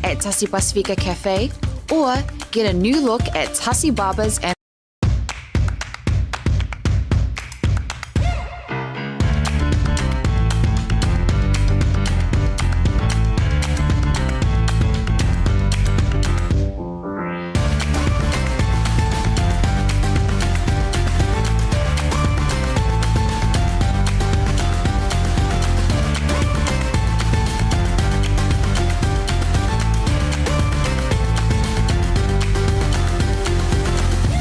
at Tasi Pasifika Cafe or get a new look at Tasi Barbers and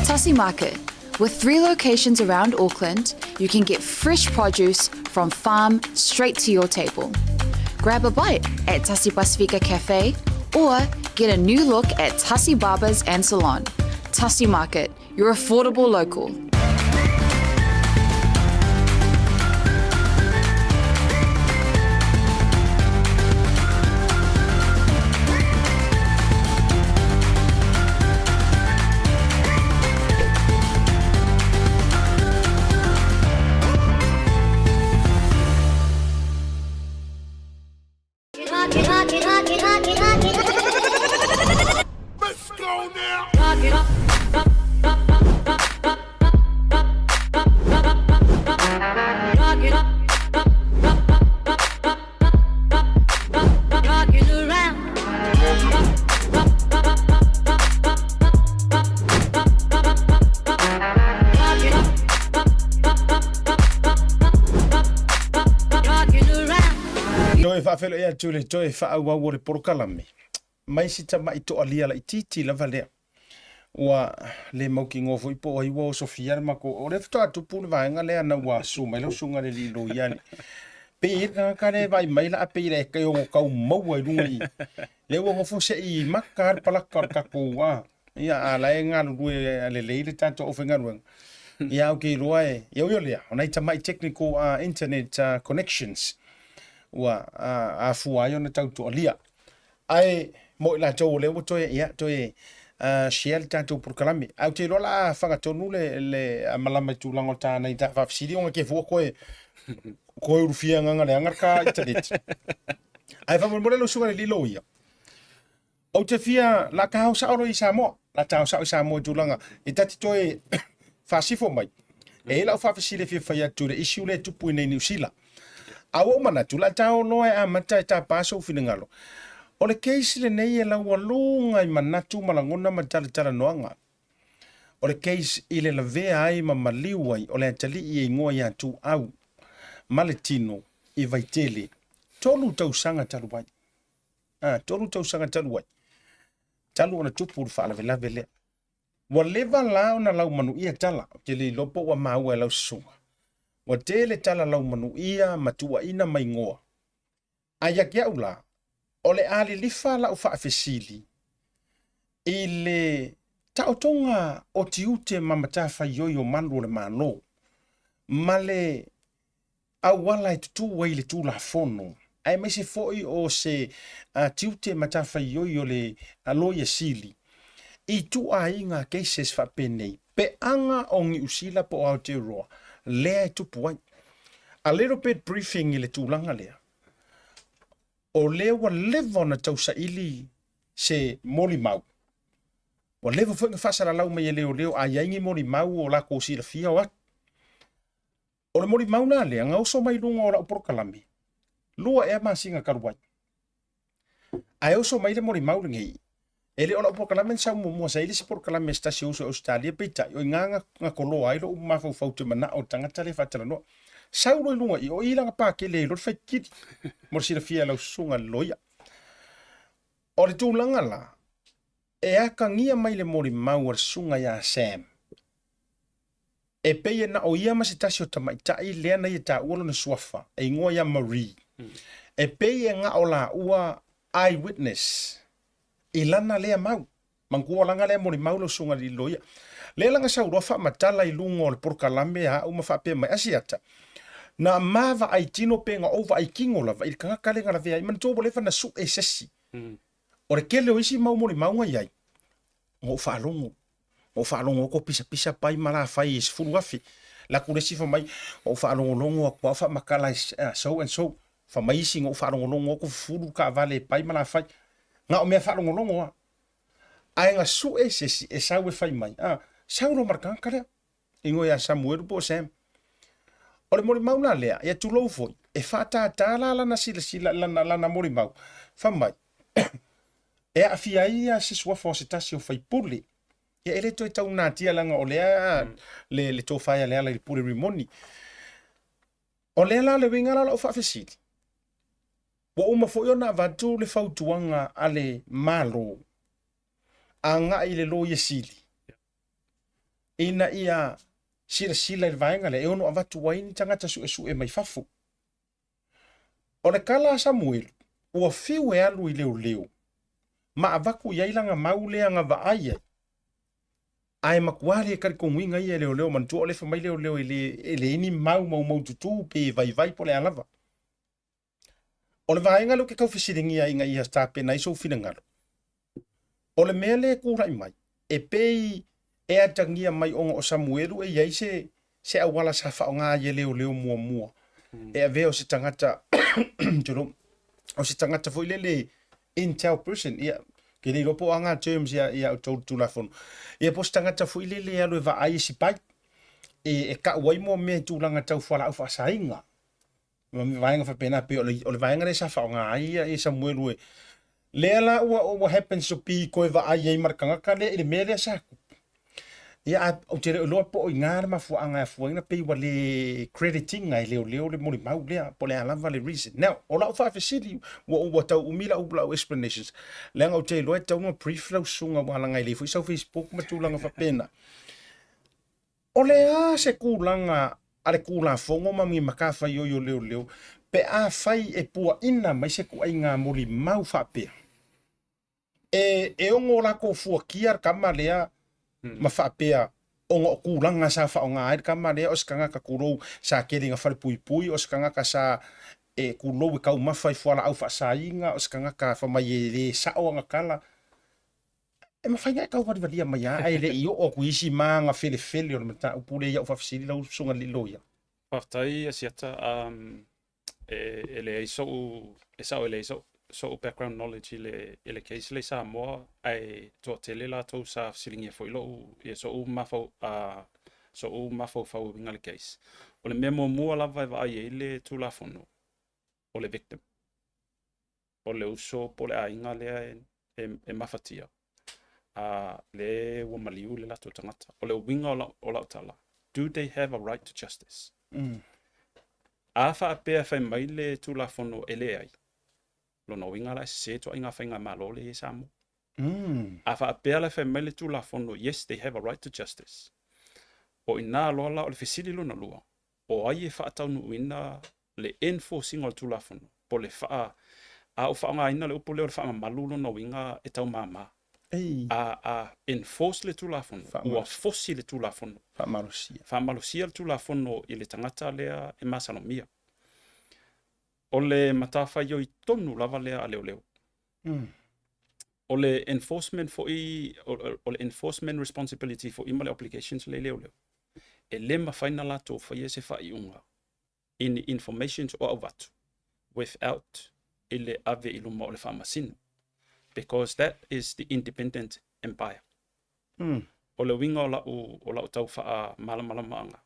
Tassie Market. With three locations around Auckland, you can get fresh produce from farm straight to your table. Grab a bite at Tassie Pasifika Cafe or get a new look at Tassie Barbers and Salon. Tassie Market, your affordable local. Toe faafeiloai atu i le toe faaauau o le polokalame mai si tama'i toalia laitiiti lava lea. Ua le mautinoa foi po o ai ua osofia le matou, o lea faatoa tupu le vaega lea ina ua susu mai lau susuga i le alii loia le pei e i ai le tagata lea e vaai mai la pei e e ono tau maua i luga i lea ua nofo se i maka lava le palaka o le tatou a ia a la e galulue lelei le tatou aufaigaluega ia ou te iloa e ia ui o lea o nai tamai technical internet connections ua afua ai ona tau toalia. Ae mo i latou o lea ua toe, ia, toe share le tatou polokalame. Ae ou te iloa o le a fagatonu le, le malama i tulaga o ta nai ta faafesili ona te fua koe, koe ulufia agaga leaga le ka internet. Ae faamolemole lau susuga i le alii loia, ou te fia, la ta ao sao loa i Samoa, la ta ao sao i Samoa i tulaga, e ta te toe faasifo mai. E i ai lau faafesili e fia fai atu i le issue lea e tupu i nei Niu Sila. A ua ou manatu, o le a ta o loa e amata e tapa sou finagalo. O le case lenei e laualuga i manatu ma lagona ma talatalanoaga. O le case i le lavea ai ma maliu ai o le atalii e igoa ia Tuau ma le tino i Vaitele, 3 tausaga talu ai. A, 3 tausaga talu ai, talu ona tupu le faalavelave lea. Ua leva la ona laumanuia tala, ou te le iloa po ua maua e lau susuga. Ua tele tala laumanuia ma tuuaina ma igoa. A ia te au la, o le a lilifa lau faafesili i le taotoga o tiute ma matafaioi o malu o le Malo ma le auala e tutū ai le Tulafono, aemaise foi o se tiute matafaioi o le Loia Sili i ituaiga cases faapenei, peaga o Niu Sila po o Aotearoa lea e tupu ai. A little bit briefing i le tulaga lea, o lea ua leva ona tausaili se molimau, ua leva foi ona faasalalau mai e leoleo a i ai ni molimau o latou silafia o atu. O le molimau la lea na oso mai luga o lau polokalame, lua ea masina talu ai. Ae oso mai le molimau lenei, e le o lau polokalame na sau muamua, sa i ai le isi polokalame a se tasi o uso i Ausetalia, peitai, o i ina na koloa ai lou mafaufau ou te manao i le tagata lea e faatalanoa. Sau loa i luga i o i lana pakele ai loa le faitili, mo le silafia e lau susuga i le loia. O le tulaga la, e akagia mai le molimau a le susuga ia Sam, E pei e na o ia ma se tasi o tamaitai lea na ia taua lona suafa, e igoa ia Marie. E pei e na o laua eye witness i lana lea mau. Manatua lana lea molimau lau susuga i le loia. Lea lana sau loa faamatala i luga o le polokalame a au ma faapea mai, Asiata, na ma vaai tino pe na ou vaai kino lava i le tagata lea na lavea ai. Manatua ua leva na sue se isi. O le tele o isi mau molimau na i ai, na ou faalogo Ua ou faalogo atu o pisapisa pai ma la fai e 10,000. La atu le isi fai mai, ua ou faalogologo atu lava o faamatala e so and so. Fai mai isi, na ou faalogologo atu fufulu le taavale e pai ma la fai. Na o mea faalogologo lava. Ae na sue se isi e sau e fai mai, a, sau loa ma le tagata lea, igoa ia Samuelu po o Sam. O le molimau la lea, ia tulou foi, e faatātā la lana silasila, lana, lana molimau, fai mai, e aafia ai ia se suafa o se tasi o faipule. Ia e le toe tau natia leaga o lea le, le tofa e ala i le pule rimoni. O lea la le uiga la o lau faafesili, Ua uma foi ona avatu le fautuaga a le Malo agai i le Loia Sili ina ia silasila i le vaega lea e ono avatu ai ni tagata suesue mai fafo. O le tala a Samuelu, ua fiu e alu i leoleo ma avatu i ai lana mau lea na vaai ai, ae matua le talitonuina ia e leoleo. Manatua o lea e fai mai leoleo e le, e leai ni mau maumaututu pe vaivai po o le a lava. O le vaega lea ou te tau fesiligia ina ia tapena ai sou finagalo, o le mea lea e tulai mai, e pei e atagia mai ona o Samuelu e i ai se, se auala sa faaaoga ai e leoleo muamua, e avea o se tagata, tulou, o se tagata foi lele intel person, ia, ke le iloa po o a ngā terms ia, ia outou le Tulafono, ia po o se tagata foi lele e alu e vaai e sipai, e, e kau ai mo mea i tulaga tau fualaau faasaina. Ma vaega faapena pei o le, o le vaega lea sa faaaoga ai ia, ia Samuelu e lea la ua, ua happens to be koe vaai ai ma le tagata lea i le mea lea sa tupu. Ia a ou te le o iloa po o i ina le mafuaaga e afua ai ona pei ua le credit ina e leoleo le molimau lea po o le a lava le reason. Now, o lau faafesili ua ua tau umi lau, lau explanations leaga ou te iloa e tatau ona brief lau susuga aua leaga e leai foi sau Facebook ma tulaga faapena. O le a se tulaga a le Tulafono ma ni matafaioi o leoleo pe afai e puaina mai se ituaiga molimau faapea? E, e ono latou fuatia le tama lea ma faapea ona o tulaga sa faaaoga ai le tama lea o se tagata tulou sa tele ina falepuipui, o se tagata sa e tulou e taumafa i fualaau faasaina, o se tagata fai mai e le sao ana tala. E mafai ona e tauvalivalia mai lava ae le i oo atu i isi magafelefele o le mataupu lea i au faafesili lau Susuga i le Loia. Faafetai Asiata. Um, e, e leai so'u, e sao e leai so'u, so'u background knowledge i le, i le case lea i Samoa, ae toatele latou sa fesiligia foi lo'u, ia so'u mafau, uh, so'u mafaufau e uiga i le case. O le mea muamua lava e vaai ai le Tulafono, o le victim. o le uso po o le aiga lea e, e, e mafatia, a le ua maliu le latou tagata. O le uiga o lau, o lau tala, do they have a right to justice? Mm. A faapea fai mai le Tulafono e leai, lona uiga la e sese ituaiga faigamalo lea i ai Samoa. Mm. A faapea la fai mai le Tulafono, yes, they have a right to justice. O ina loa la o le fesili lona lua, o ai e faataunuuina le enforce ina o le Tulafono, po o le faa, a ou faaaogaina le upu lea o le faamamalu lona uiga e tau mama. Ei. A, a enforce le Tulafono, ua fosi le Tulafono. Faamalosia. Faamalosia le Tulafono i le tagata lea e masalomia. O le matafaioi tonu lava lea a leoleo. Mm. O le enforcement foi, o le enforcement responsibility foi ma le obligations lea i leoleo, e le mafai ona latou faia se faaiuga i ni informations o avatu without i le ave i luma o le faamasino because that is the independent empire. Mm. O le uiga o lau, o lau tau faamalamalamaga,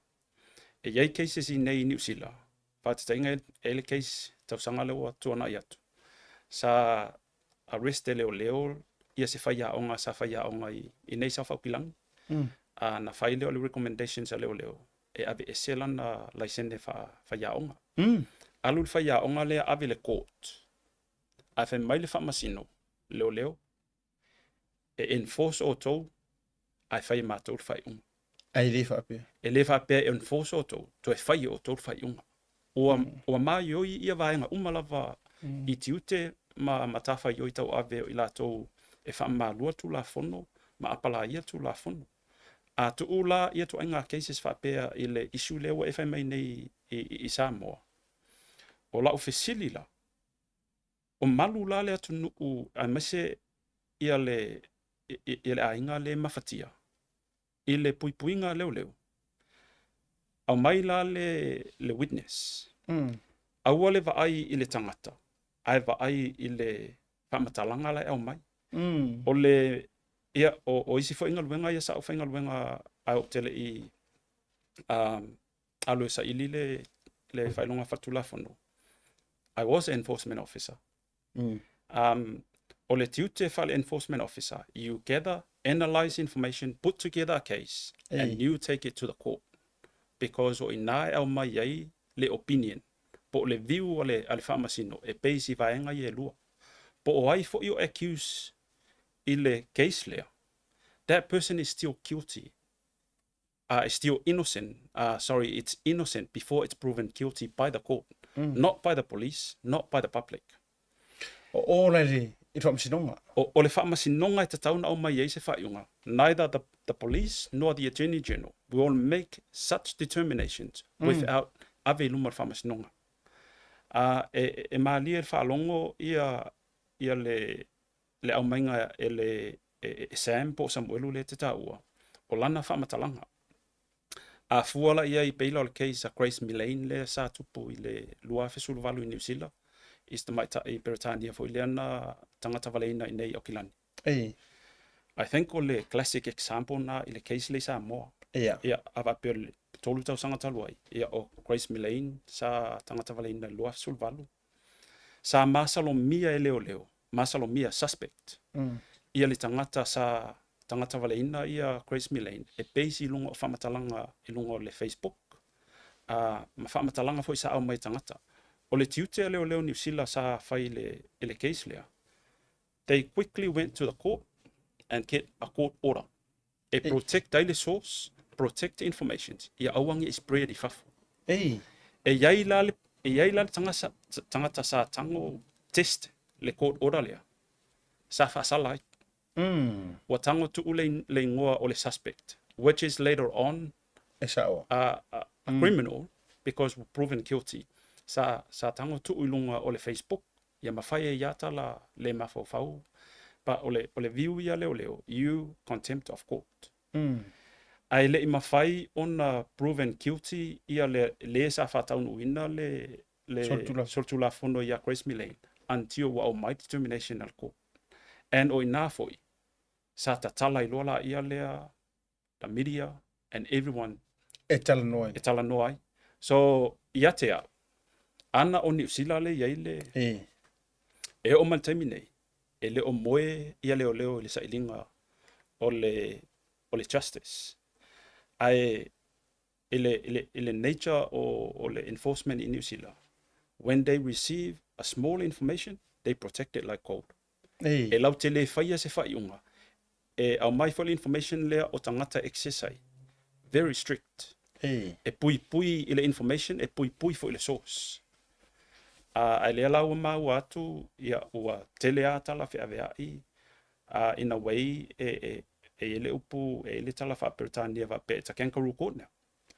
e i ai cases i nei i Niu Sila, faataitaiga e i ai le case tausaga lea ua tuanai atu, sa arrest e leoleo ia se faiaoga sa faiaoga i, i nei South Aukilani. Mm. A na fai lea o le recommendations a leoleo e aveese lana laisene faa-faiaoga. Mm. Alu le faiaoga lea ave i le court, ae fai mai le faamasino, leoleo, e enforce outou ae fai e matou le faaiuga. Ae le faapea. E le faapea e enforce outou, toe fai e outou le faaiuga. Ua, mm. ua maioi ia vaega uma lava mm. i tiute ma matafaioi tauave o i latou e faamalua Tulafono ma apalaia Tulafono. A tuu la ia ituaiga cases faapea i le issue lea ua e fai mai nei i, i, i Samoa, o lau fesili la, o malu la le atunuu aemaise ia le, ia le aiga le mafatia i le puipuiga a leoleo. Aumai la le, le witness. Mm. Aua le vaai i le tagata, ae vaai i le faamatalaga la e aumai. O le, ia, o isi foi galuega ia sa ou faigaluega ae ou te le i alu e saili le faailoga faaletulafono, I was an enforcement officer. O le tiute faale-enforcement officer, you gather, analyse information, put together a case, and you take it to the court. Because o i ina e aumai ai le opinion, po o le view a le faamasino e base i vaega ia e lua. Po o ai foi o accuse i le case lea, that person is still guilty, is still innocent, sorry, it's innocent before it's proven guilty by the court, not by the police, not by the public. O o la i le faamasinoga. O le faamasinoga e tatau ona aumai ai se faaiuga, neither the police nor the Attorney General will make such determinations without ave i luma o le faamasinoga. E malie i le faalogo ia le aumaiga e le e Sam po o Samuelu lea e te taua, o lana faamatalaga. A fua la i ai pei la o le case a Grace Millane lea sa tupu i le 2018 i Niu Sila, i se tamaitai Peretania foi lea na tagata valeina i nei Aukilani. I think o le classic example na i le case lea i Samoa. Ia, a faapea o le 3 tausaga talu ai, ia o Grace Millane sa tagata valeina i le 2018. Sa masalomia e leoleo, masalomia, suspect, ia le tagata sa tagata valeina ia Grace Millane e base i luga o faamatalaga i luga o le Facebook, ma faamatalaga foi sa aumai e tagata. O le tiute a leoleo Niu Sila sa fai i le case lea, they quickly went to the court and get a court order e protect ai le source, protect information, ia aua ne i spread i fafo. E i ai la le, e i ai la le tagata sa tago test le court order lea, sa faasala ai. Ua tago tuu le igoa o le suspect, which is later on E sao. a criminal because were proven guilty. Sa tago tuu i luga o le Facebook, ia mafai e ia tala le mafaufau. But o le view ia leoleo, you contempt of court. Ae le i mafai ona proven guilty ia le sa faataunuuina le Solitulafono. solitulafono ia Grace Millane until ua aumai determination a le court. And o ina foi, sa tatala i loa la ia lea, the media and everyone E talanoa ai. e talanoa ai. So, ia te au, ana o Niu Sila le i ai le, e oo mai le taimi nei, e le o moe ia leoleo i le sailiga o le justice. Ae i le nature o le enforcement i Niu Sila, when they receive a small information, they protect it like gold. E lau te le faia se faaiuga, e aumai foi le information lea o tagata access ai. Very strict. E puipui i le information, e puipui foi i le source. Ae lea la ua maua atu, ia, ua tele a tala feaveai, in a way, e i ai le upu, e i ai le tala faa-Peretania faapea, it's a kangaroo court now.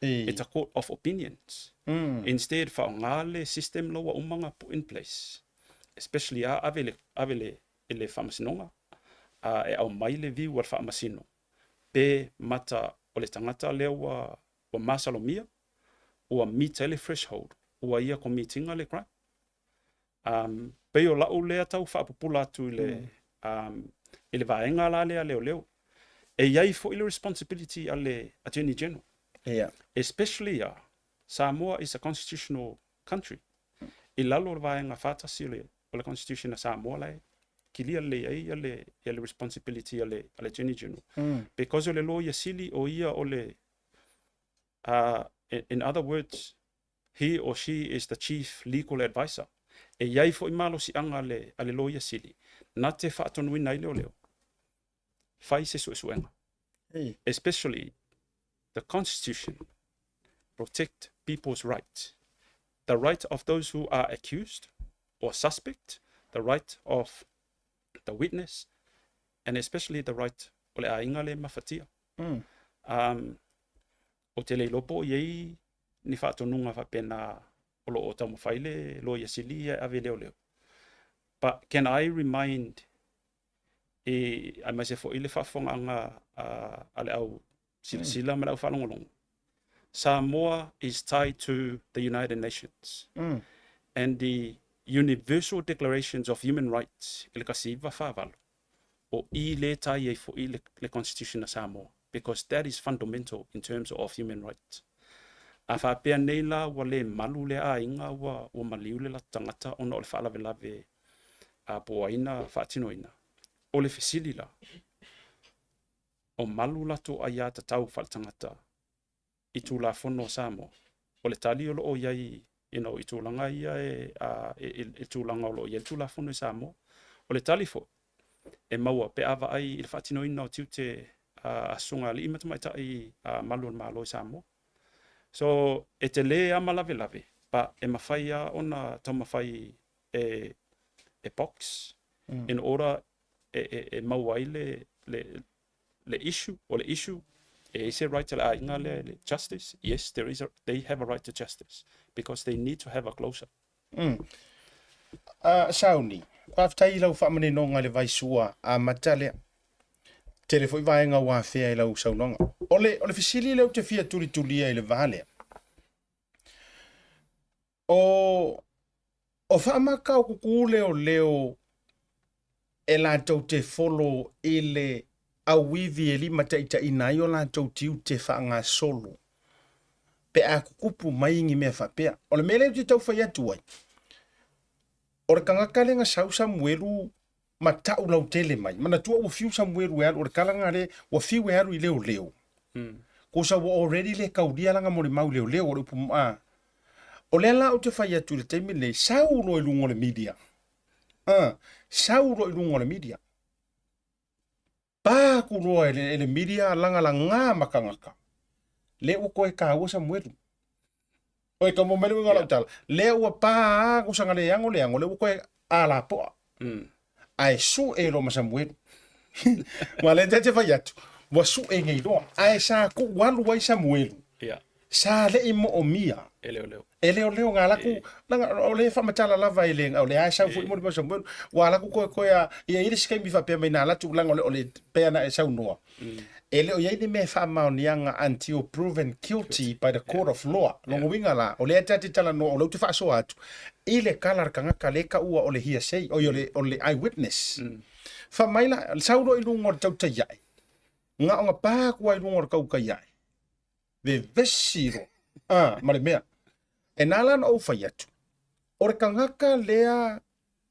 It's a court of opinions. Instead, faaaoga le system la ua uma ona put in place. Especially a ave le, i le faamasinoga, e aumai le view a le faamasino, pe mata o le tagata lea ua masalomia, ua meet ai le threshold, ua ia commit ina le crime. Pei o lau lea tau faapupula atu i le vaega la lea leoleo. E i ai foi le responsibility a le Attorney General. Especially Samoa is a constitutional country. I lalo o le vaega 41 o le Constitution a Samoa la e kilia lelei ai ia le responsibility a le Attorney General. Because o le Loia Sili o ia o le, in other words, he or she is the chief legal advisor. E i ai foi malosiaga a le Loia Sili, na te faatonuina ai leoleo, fai se suesuega. Especially the Constitution protect people's rights. The right of those who are accused or suspect, the right of the witness, and especially the right o le aiga le mafatia. O te le iloa po o i ai ni faatonuga faapena o lo o taumafai le Loia Sili ia e ave leoleo. But can I remind e aemaise foi le faafofogaaga a le au silasila ma le au faalogologo. Samoa is tied to the United Nations. And the Universal Declarations of Human Rights i le 1948, o i lea e tai ai foi le, le Constitution a Samoa, because that is fundamental in terms of human rights. A faapea nei la ua le malu lea aiga ua, ua maliu le latou tagata ona o le faalavelave a po o ai na faatinoina. O le fesili la, o malu latou aiatatau faaletagata i Tulafono a Samoa? O le tali o lo o i ai you know, i tulaga ia e, a, e, e, e tulaga o lo o i ai le Tulafono i Samoa. O le tali foi, e maua pe a vaai i le faatinoina o tiute a, a susuga alii ma tamaitai a malu o le Malo i Samoa. So, e tele lava ma lavelave, but e mafai lava ona taumafai e, e box in order e, e, e maua ai le, le, le issue, o le issue, e i se right a le aiga lea i le justice, yes, there is a, they have a right to justice because they need to have a closure. Sauni, faafetai i lau faamaninoga i le vaisua amata lea. Tele foi vaega ua afea i lau saunoaga. O le, o le fesili lea ou te fia tulitulia i le va lea. O, o faamaka o kuku leoleo e latou te folo i le auivi e limataitaiina ai o latou tiute faagasolo pe a tutupu mai ni mea faapea. O le mea lea ou te tau fai atu ai, o le tagata lea na sau Samuelu ma tau lautele mai. Manatua ua fiu Samuelu e alu, o le tala lena lea, ua fiu e alu i leoleo. Kosa ua already le taulia lana molimau i leoleo, o le upu, a. O lea la ou te fai atu i le taimi lenei, sau loa i luga o le media. A, sau loa i luga o le media. Pa aku loa e le, e le media lagalaga ma tagata. Lea ua toe taua Samuelu. Oi, ka mo mai le uiga o lau tala. Lea ua pa a kusaga le ango le ango, lea ua toe alapoa. Ae sue loa ma Samuelu. Ma lea te fai atu, ua sue nei loa. Ae sa tuu alu ai Samuelu. Yeah. Sa le'i mo'omia. E leoleo. E leoleo nga laku, langa, o le faamatala lava e le, o le ae sau foi mo le mau Samuelu. Ua laku koe koe a, ia i le si taimi faapea mai na latu langa o le, o le pea na e saunoa. E le o i ai ni mea e faamaoniaga until proven guilty by the court of law. Lona uiga la, o lea ta te talanoa, o lea ou te faasoa atu, i le tala a le tagata lea e taua o le hearsay, oi o le, o le eyewitness. Fai mai la, sau loa i luga o le tautai ae, na ona pa atu lava i luga o le tautai ae, vevesi loa, a, ma le mea. E na ala ona ou fai atu, o le tagata lea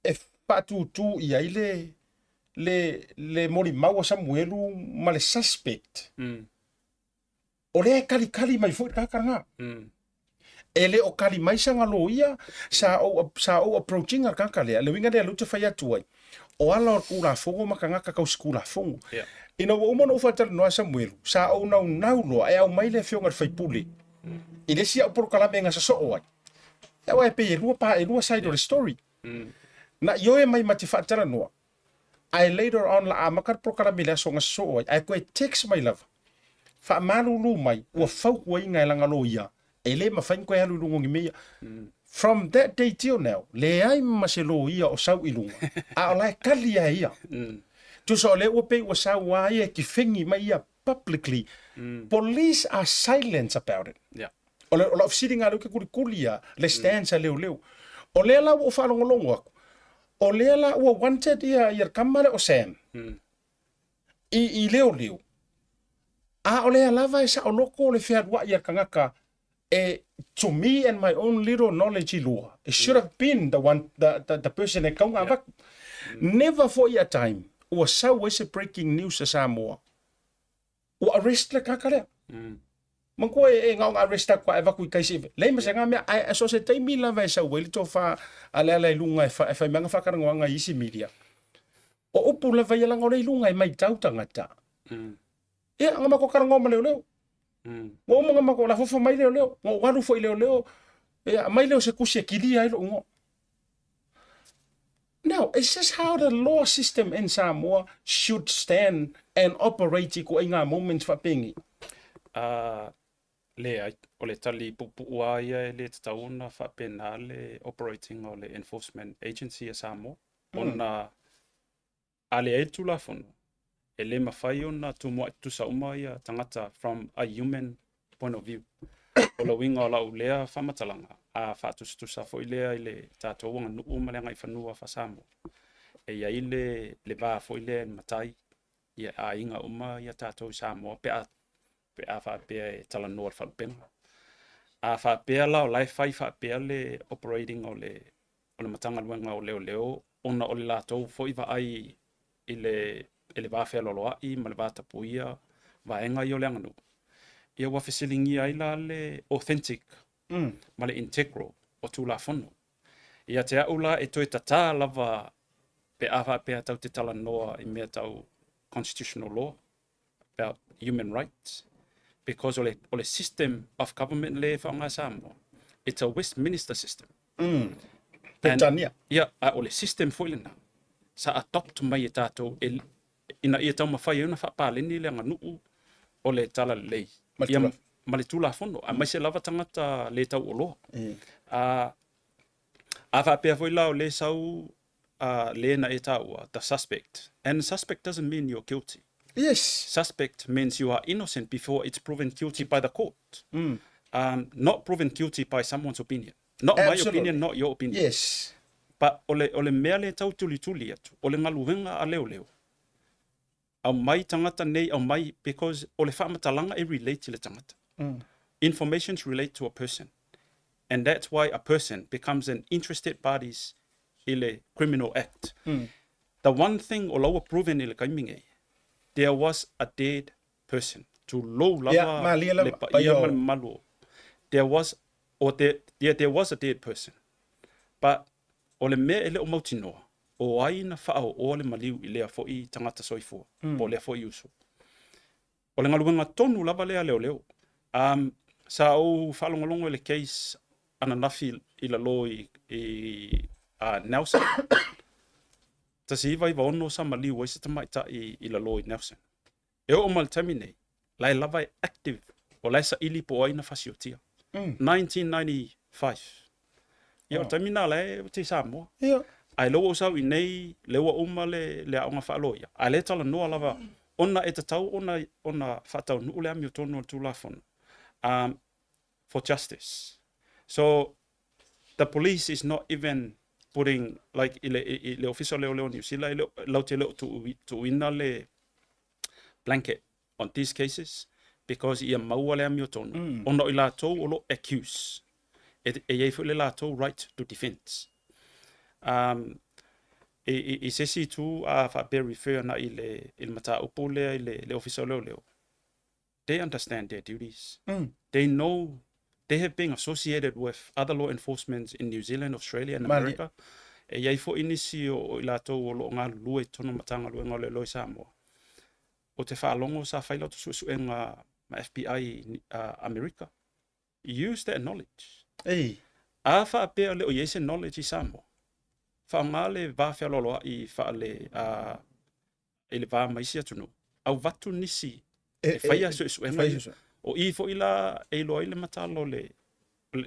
e faatūtū i ai le, le, le molimau a Samuelu ma le suspect, o lea e kalikali mai foi le tagata lena. E le o kali mai sana loia, sa ou, sa ou approach ina le tagata lea. Le uiga lea lea ou te fai atu ai, o ala o le Tulafono ma tagata tausi Tulafono. Yeah. Ina ua uma ona ou faatalanoa e Samuelu, sa ou naunau loa e aumai le afioga i le sui usufono i le isi au polokalame e gasasoo ai. Ia aua e pei e lua pa, e lua side o le story. Na ioe mai ma te faatalanoa, ae later on la amata le polokalame i le aso gasasoo ai, ae toe text mai lava, faamalulu mai, ua fautuaina e lana loia, e le mafai ona toe alu i luga o ni mea ia. From that day till now, leai ma se loia o sau i luga, a o la e kali lava e ia. Tusa o lea ua pei ua sau lava ia e kifegi mai ia publicly. Police are silent about it. Yeah. O le, o lau fesiliga lea ou te kulikuli lava, le stance a leoleo. O lea la ua ou faalogologo atu, o lea la ua wanted ia, ia le tama lea o Sam i, i leoleo, a o lea lava e saoloto le fealuai a le tagata e, to me and my own little knowledge i lua, it should have been the one, the person e tau ona avatu. Never foi a time ua sau ai se breaking news a Samoa, ua arrest le tagata lea. Manatua e, e na ona arrest atu lava e avatu i tai se, leai ma se na mea, ae so o se taimi lava e sau ai le tofa a le ala i luga e, fa, e fai mai ana faatalanoaga i isi media. O upu lava ia leaga o lea i luga e maitau tagata. Ia, na matou talanoa ma leoleo. Ua uma ona matou lafofa mai leoleo, na ou alu foi i leoleo, ia, aumai lea o se tusi e kilia ai lou igoa. Now, is this how the law system in Samoa should stand and operate i ituaiga moments faapenei? Leai, o le tali puupuu lava ia e le tatau ona faapena le operating o le Enforcement Agency a Samoa, ona a leai le Tulafono, e le mafai ona tumua'i tutusa uma ia tagata from a human point of view. O le uiga o lau lea faamatalaga, A faatusatusa foi lea i le tatou aganuu ma le agaifanua faa-Samoa, e i ai le, le va foi lea i le matai, ia e aiga uma ia tatou i Samoa pe a, pe a faapea e talanoa i le faalupega. A faapea la o la e fai faapea le operating o le, o le Matagaluega o Leoleo ona o le latou foi vaai i le, i le va fealoaloai ma le va tapuia vaega ia o le aganuu, ia ua fesiligia ai la le authentic ma le integral o Tulafono. Ia te au la e toe tatā lava pe a faapea tatou te talanoa i mea tau constitutional law about human rights because o le, o le system of government lea e faaaoga e Samoa, it's a Westminster system. Peretania. Ia, a o le system foi lena sa adopt mai e tatou e, ina ia taumafai ai ona faapaleni le aganuu o le talalelei Ma le Ia, Tulafono. ma le Tulafono, aemaise lava tagata le tauoloa. A, a faapea foi la o lea e sau le na e taua, the suspect. And suspect doesn't mean you're guilty. Yes. Suspect means you are innocent before it's proven guilty by the court. Not proven guilty by someone's opinion. Not my Absolutely. opinion, not your opinion. Yes. But o le, o le mea lea e tau tulituli atu, o le galuega a leoleo. Aumai tagata nei, aumai, because o le faamatalaga e relate i le tagata. Informations relate to a person. And that's why a person becomes an interested parties i le criminal act. The one thing o la ua proven i le taimi nei, there was a dead person. Tulou lava Ia, malie lava, le paia ma le paia o- mamalu o. There was, or there, yeah, there was a dead person. But o le mea e le o mautinoa, o ai na faaooa le maliu i lea foi tagata soifua, po o lea foi uso. O le galuega tonu lava lea a leoleo. Um, sa ou faalogologo i le case ananafi i lalo i, i Nelson. 1996 sa maliu ai se tamaitai i lalo i Nelson. E oo mai i le taimi nei, la e lava e active, o la e saili po o ai na fasiotia. 1995. Ia, o le taimi lena o la e oti i Samoa. Ia. Ae lea ua ou sau i nei, lea ua uma le, le aoga faaloia, a o lea e talanoa lava ona e tatau ona, ona faataunuu le amiotonu o le Tulafono um, for justice. So, the police is not even putting, like, i le, i, i le Ofisa o Leoleo o Niu Sila, e le, latou te le o tuu, tuuina le blanket on these cases because ia maua le amiotonu, ona o i latou o lo o accuse. E, e i ai foi le latou right to defense. Um, i, i, i se isi itu a faapea refer ana i le, i le mataupu lea i le, le Ofisa o Leoleo, they understand their duties. They know they have been associated with other law enforcements in New Zealand, Australia and Malie. America. E i ai foi nisi o, o i latou o lo o galulue i totonu o Matagaluega o Leoleo i Samoa. Ou te faalogo sa fai latou suesuega ma FBI i Amerika. Use that knowledge. Ei. A faapea e le o i ai se knowledge i Samoa, faaaoga le va fealoaloai faale, i le va ma isi atunuu, avatu nisi e faia suesuega ia. O i foi la e iloa ai le matala o le,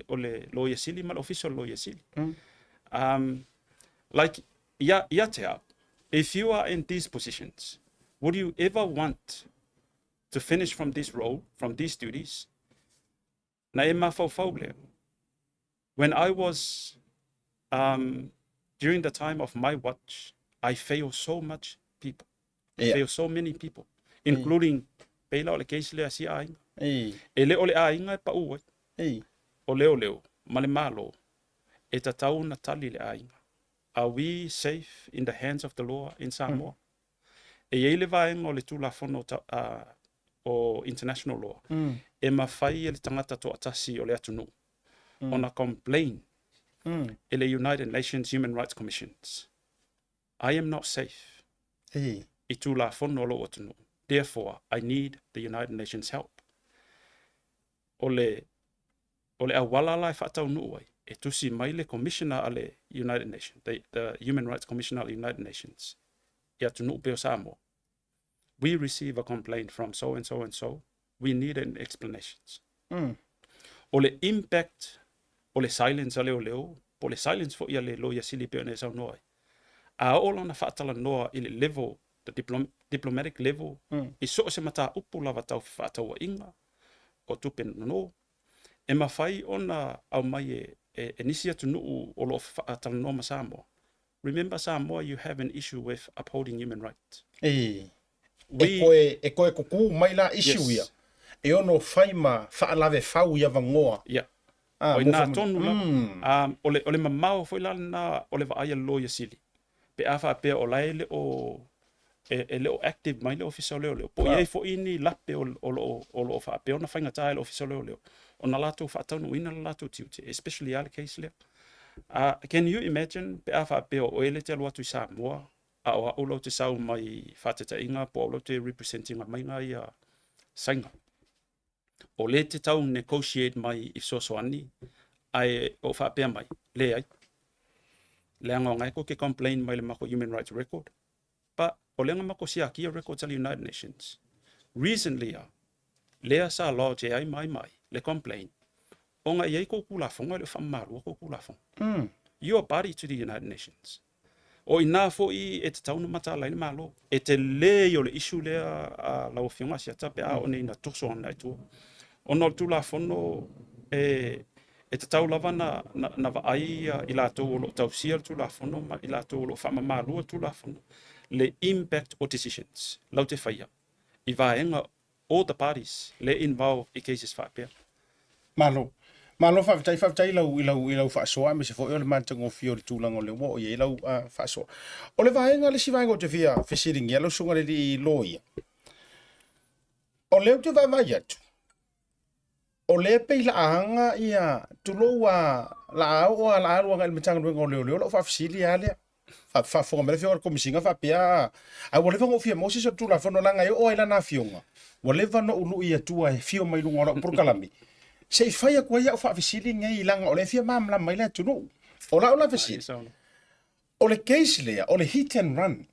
o le Loia Sili ma le Ofisa o le Loia Sili. Like, ia, ia te au, if you are in these positions, would you ever want to finish from this role, from these duties? Na e mafaufau lea. When I was, during the time of my watch, I fail so much people. I fail so many people, including pei la o le case lea a si aiga. E le o le aiga e pau ai. O leoleo ma le Malo e tatau ona tali le aiga. Are we safe in the hands of the law in Samoa? E i ai le vaega o le Tulafono o International Law e mafai e le tagata toatasi o le atunuu ona complain i le United Nations Human Rights Commissions. I am not safe i Tulafono o lou atunuu, therefore I need the United Nations help. O le, o le auala la e faataunuu ai, e tusi mai le Commissioner a le United Nations, the, the Human Rights Commissioner a le United Nations, i atunuu pei o Samoa. We receive a complaint from so and so and so, we need an explanations. O le impact o le silence a leoleo, po o le silence foi a le Loia Sili pei ona e saunoa ai, a oo la ona faatalanoa i le level, the diplomatic level, i so o se mataupu lava tau fefaatauaiga, o tupe nono, e mafai ona aumai e e, e nisi atunuu o lo o faatalanoa ma Samoa. Remember Samoa, you have an issue with upholding human rights. E, e koe, e koe kukū mai la issue ia. E ono fai ma faalave fau i avangoa. Yeah. Ah, o ina tonu la. Um, o le, o le mamao foi la na o le vaai a le loia sili. Pe a faapea o la e le o e, e le o active mai le ofisa o leoleo. Po o i ai foi ni lape o, o, lo, o lo o faapea ona faigata e le ofisa o leoleo ona latou faataunuuina le latou tiute, especially a le case lea. Can you imagine pe a faapea o oe le te alu atu i Samoa a o au lau te sau mai faatetaiga po o au lau te represent ina maiga ia Saina. O le te tau negotiate mai i fesoasoani ae o faapea mai, leai. Leaga o ngae ko ke complain mai le mako human rights record. But o lea na mako siakia records a le United Nations. Recently a, lea sa lodge e ai mai mai le complain ona e i ai kou Tulafono e le o faamamaluina kou Tulafono. You are party to the United Nations. O i ina foi e tatau ona mataala ai le Malo. E tele ia o le issue lea a lau Afioga Asiata pe a oo nei ina toso ana i tua. Ona o le Tulafono e, e tatau lava na, na, na vaai i latou o lo o tausia le Tulafono ma i latou o lo o faamamaluina le Tulafono le impact o decisions lau te faia i vaega all the parties le involve i cases faapea. Malo. Malo faafetai, faafetai i lau, i lau, i lau faasoa aemaise foi o le matagofie o le tulaga o lea ua oo i ai lau faasoa. O le vaega, le isi vaega ou te fia fesiligia lau susuga i le alii loia, o lea ou te vaavaai atu, o lea e pei laaga ia, tulou a, laa oo a laa alu agai i le Matagaluega o Leoleo lau faafesili lava lea. Faafofoga mai le afioga i le Komesina faapea, a ua leva ona ou fia maua se isi o le Tulafono leaga e oo lava i lana afioga, ua leva ona ou lui atua e afio mai luga o lau polokalame, se i fai atu ai au faafesili nei leaga o lea e fia malamalama ai le atunuu. O lau la fesili, o le case lea, o le hit and run,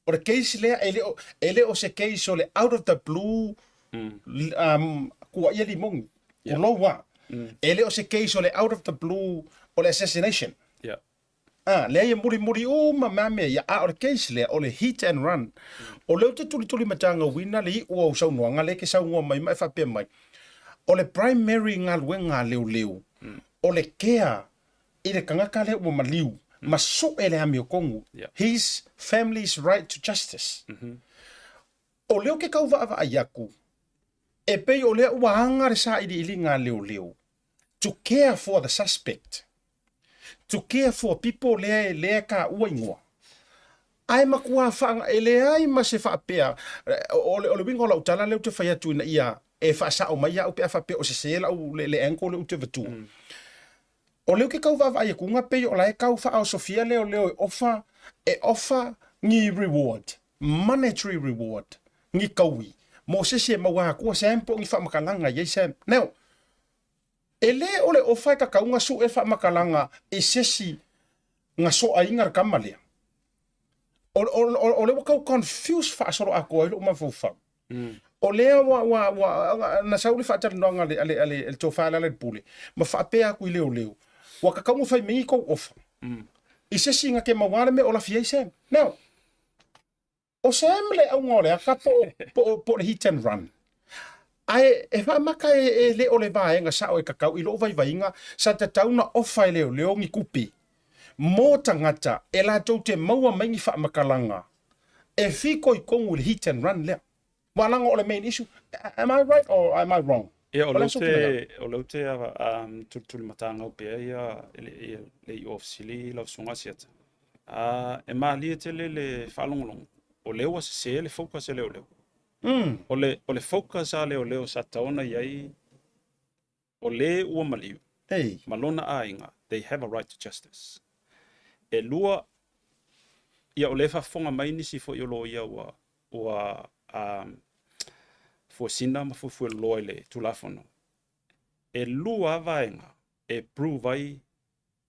o le case lea e le o, e le o se case o le out of the blue kuaia limoni, tulou lava. E le o se case o le out of the blue o le assassination. Ah, leai e mulimuli uma mea mea ia, a o le case lea, o le hit and run. O lea ou te tulituli matagauina le iu o au saunoaga lea e ke saunoa mai ma e faapea mai, o le primary galuega a leoleo, o le kea i le tagata lea ua maliu ma sue le amiotonu, his family's right to justice. O lea ou te tau vaavaai atu, e pei o lea ua aga le sailiiliga a leoleo to care for the suspect, to care for people lea lea e taua igoa. Ae matua wha, e leai ma se faapea, o le, o le uiga o lau tala lea ou te fai atu ina ia e faasao mai au pe a faapea o sese lau le, le angle lea ou te avatua. O lea ou te tau vaavaai atu pei o la e tau faaosofia leoleo e ofa, e ofa ni reward, monetary reward, ni kaui, mo se isi e maua atua Sam po o ni faamatalaga i ai Sam. Now, e le o le ofa e tatau ona sue faamatalaga i se isi na soaina le tama lea. O, o, o, o lea ua tau confuse faasoloatoa ai lou mafaufau. O lea ua, ua, ua, na sau le faatalanoaga a le, a le, a le, a le tofa lea a le pule, ma faapea atu i leoleo, ua tatau ona fai mai ni tou ofa. I se isi na te maua le mea o lafi ai Sam. Now, o Sam le auga o le aka po, po, po o le hit and run. Ae e faamata e, e le o le vaega sao e tatau i lou vaivaiga, sa tatau na ofa e leoleo ni tupe mo tagata e latou te maua mai ni faamatalaga e fitoitonu i le hit and run lea. Ua laga o le main issue. Am I right or am I wrong? Ia, o lea ou te, o lea ou te um, tulitulimatagau pea ia le, ia, le iu o fesili lau susuga Asiata. E malie tele le faalogologo, o lea ua sese le focus a leoleo. O le, o le focus a leoleo sa tatau ona i ai, o le ua maliu Ei. ma lona aiga, they have a right to justice. E lua, ia o lea e faafofoga mai nisi foi o loia ua, ua um, fuesina ma fuefueloloa i le Tulafono. E lua lava vaega e prove ai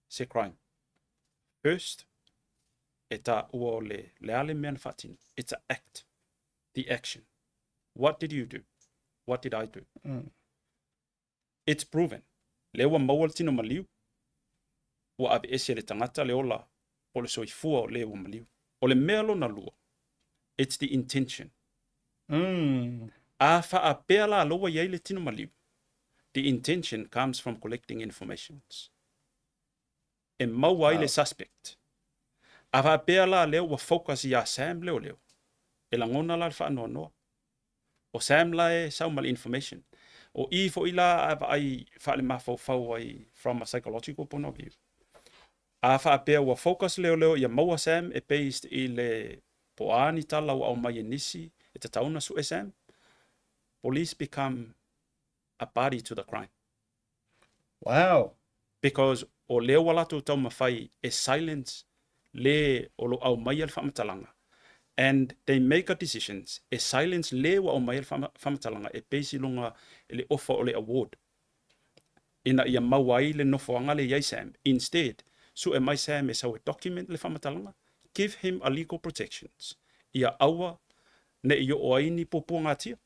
se crime. First, e taua o le, le a le mea na faatino. It's a act, the action. What did you do? What did I do? It's proven. Lea ua maua le tino maliu, ua aveese e le tagata le ola o le soifua o le ua maliu. O le mea lona lua, it's the intention. A faapea la lou ua i ai le tino maliu, The intention comes from collecting informations. E maua ai le suspect. A faapea la lea ua focus ia Sam leoleo, e lagona la le faanoanoa. O Sam la e sau ma le information. O i foi la a vaai faalemafaufau ai from a psychological point of view. A faapea ua focus leoleo ia maua Sam e based i le po o a ni tala ua aumai e nisi e tatau ona sue Sam, police become a party to the crime. Wow! Because o lea ua latou taumafai e silence le o lo aumaia le faamatalaga and they make a decisions e silence le ua aumaia le faamatalaga e base i luga i le offer o le award ina ia maua ai le nofoaga le i ai Sam. Instead, sue mai Sam e sau e document le faamatalaga, give him a legal protections ia aua ne i oo ai ni puapuagatia.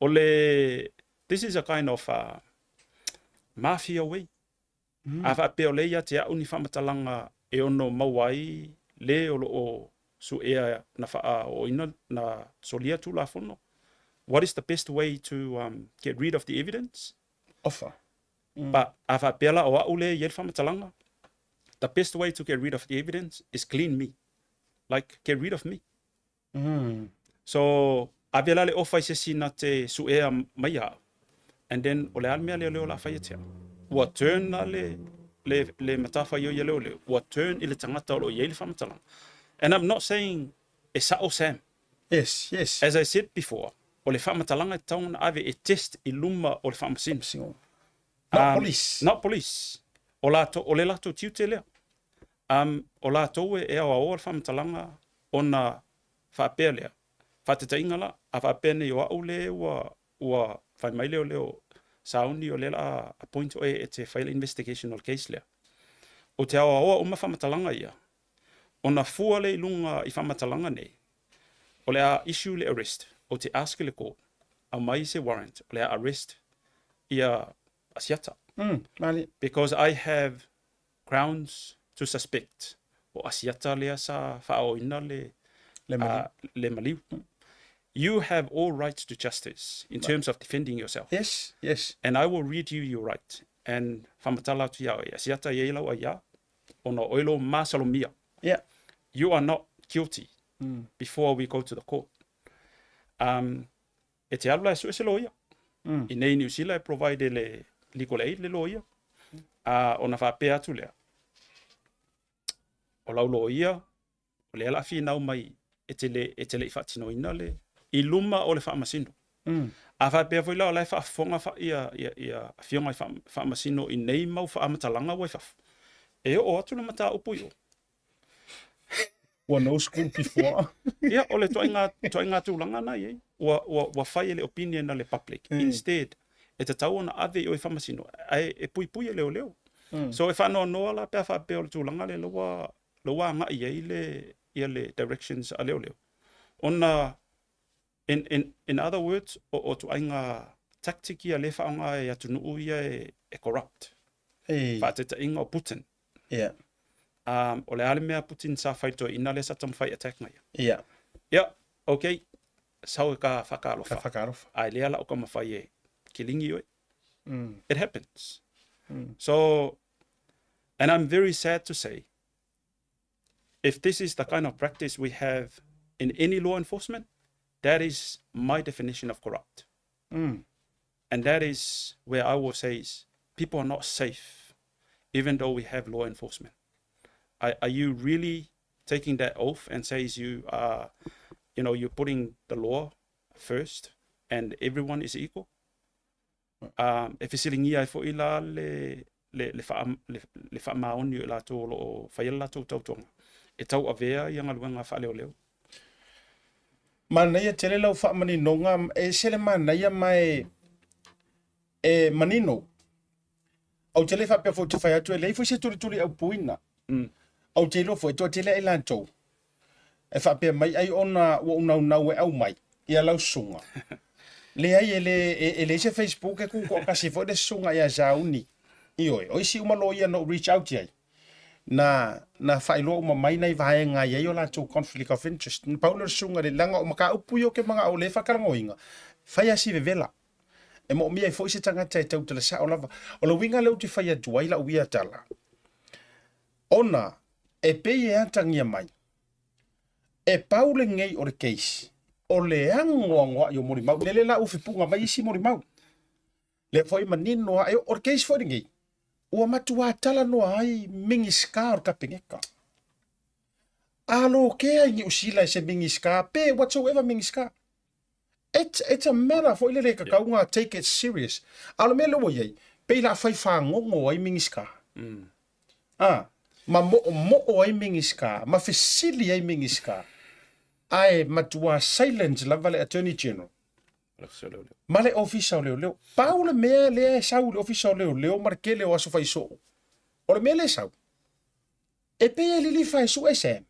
O le, this is a kind of a mafia way. Mm. A faapea o lea ia te au ni faamatalaga e ono maua ai le o lo o suea na faaooina na solia Tulafono. What is the best way to um, get rid of the evidence? Offer. Mm. But a faapea la o au le i ai le faamatalaga, the best way to get rid of the evidence is clean me. Like, get rid of me. Mm. So, ave la le ofa i se isi na te suea mai ia au. And then, o le a le mea leoleo o le a fai e te au? Ua turn la le, le, le matawhaioi a leoleo, ua turn i le tangata o lo o i ai le faamatalaga. And I'm not saying e sa'o Sam. Yes, yes. As I said before, o le faamatalaga e tatau ona ave e test i luma o le faamasino. Faamasino. Not um, police. Not police. O, lato, o le latou tiute lea. Um, o latou e, e aoaoa le faamatalaga ona faapea lea, Faatetaiga la, a faapea nei o au le ua, ua fai mai leoleo sauni o lea la a appoint oe e te fai le investigation o le case lea. O te aoaoa uma faamatalaga ia, ona fua lea i luga i faamatalaga nei, o le a issue le arrest, ou te ask le court, aumai se warrant, o le a arrest ia Asiata. Mm, mali. Because I have grounds to suspect o Asiata lea sa faaoina le, le maliu. Uh, le maliu. You have all rights to justice in terms of defending yourself. Yes, yes. And I will read you your right. And whamatala atu ia oe, Asiata i ei lau aia, ona o oe lo masalomia. Yeah. You are not guilty mm. before we go to the court. Um, e te alu la e sue se loia. Mm. I nei New Zealand e provide le legal aid le loia. Mm. A ona faapea atu lea. O lau loia, o lea la finau mai e te le, e te le i faatinoina le, i luma o le faamasino. Mm. A faapea foi la o la e faafofoga fa, ia, ia, ia afioga i faamasino i nei mau faamatalaga ua i fafo. E oo atu le mataupu i o. Ua no school before. Ia, o le toaiga, toaiga tulaga na i ai. Ua, ua, ua fai e le opinion a le public. Mm. Instead, e tatau ona ave i o i faamasino, ae e puipui e leoleo. Mm. So e faanoanoa la pe a faapea o le tulaga lea la ua, la ua agai i ai le, ia le directions a leoleo. Ona, in, in, in other words, o, o tuaiga tactic ia le faaaoga e atunuu ia e, e corrupt. Hey. Faataitaiga o Putin. Yeah. Um, o le a le mea Putin sa fai toeaina lea sa taumafai attack mai ia. Yeah. Yeah, okay. Sau e ka whakaalofa. Ka whakaalofa. Ai lea la o ka mawhai e kilingi oe. Mm. It happens. Mm. So, and I'm very sad to say, if this is the kind of practice we have in any law enforcement, that is my definition of corrupt. Mm. And that is where I will say is people are not safe, even though we have law enforcement. Are, are you really taking that oath and says you are, you know, you're putting the law first and everyone is equal? Um, e fesiligia ai foi la le, le, le, wha, le, le whaamaoni o latou o lo o whaia le latou tautoga e tauavea ia galuega faaleoleo. Manaia tele lau faamaninoga, e ese le manaia ma e, e manino. Ou te le faapea foi ou te fai atu e leai foi se tulituli aupuina. Mm. Ou te iloa foi e toatele ai latou e faapea mai ai ona ua ou naunau e aumai ia lau susuga. Leai e le e, e leai se Facebook e ku toatasi foi le susuga ia Sauni. Ioe, o isi uma loia na ou reach out i ai. Na na faailoa uma mai nai vaega e i ai o latou conflict of interest. Na pau lea o le susuga le leaga o mataupu ia ou te manao o lea e faatalagoina, fai lava si vevela. E moomia ai foi se tagata e tautala sao lava. O le uiga lea ou te fai atu ai lau ia tala, ona e pei e atagia mai, e pau lenei o le case, o le agoagoai o molimau. Lele la ua fepuga mai isi molimau. Lea foi manino a, e, o le case foi lenei, ua matuā talanoa ai Minisita o le Kapeneta. Alo kea i Niu Sila e se Minisita, pe whatsoever Minisita. It's, it's a matter foi lele e kakau ngā take it serious. A o le mea lea ua i ai, pei la fai whangongo ai Minisita. Ah, ma mo'omo'o ai Minisita, ma fesili ai Minisita. Ae matua silent lava le Attorney General. Ma le Ofisa o Leoleo. Pau le mea lea e sau i le Ofisa o Leoleo ma le tele o aso faisoo. O le mea lea e sau, E pei e lilifa e sue se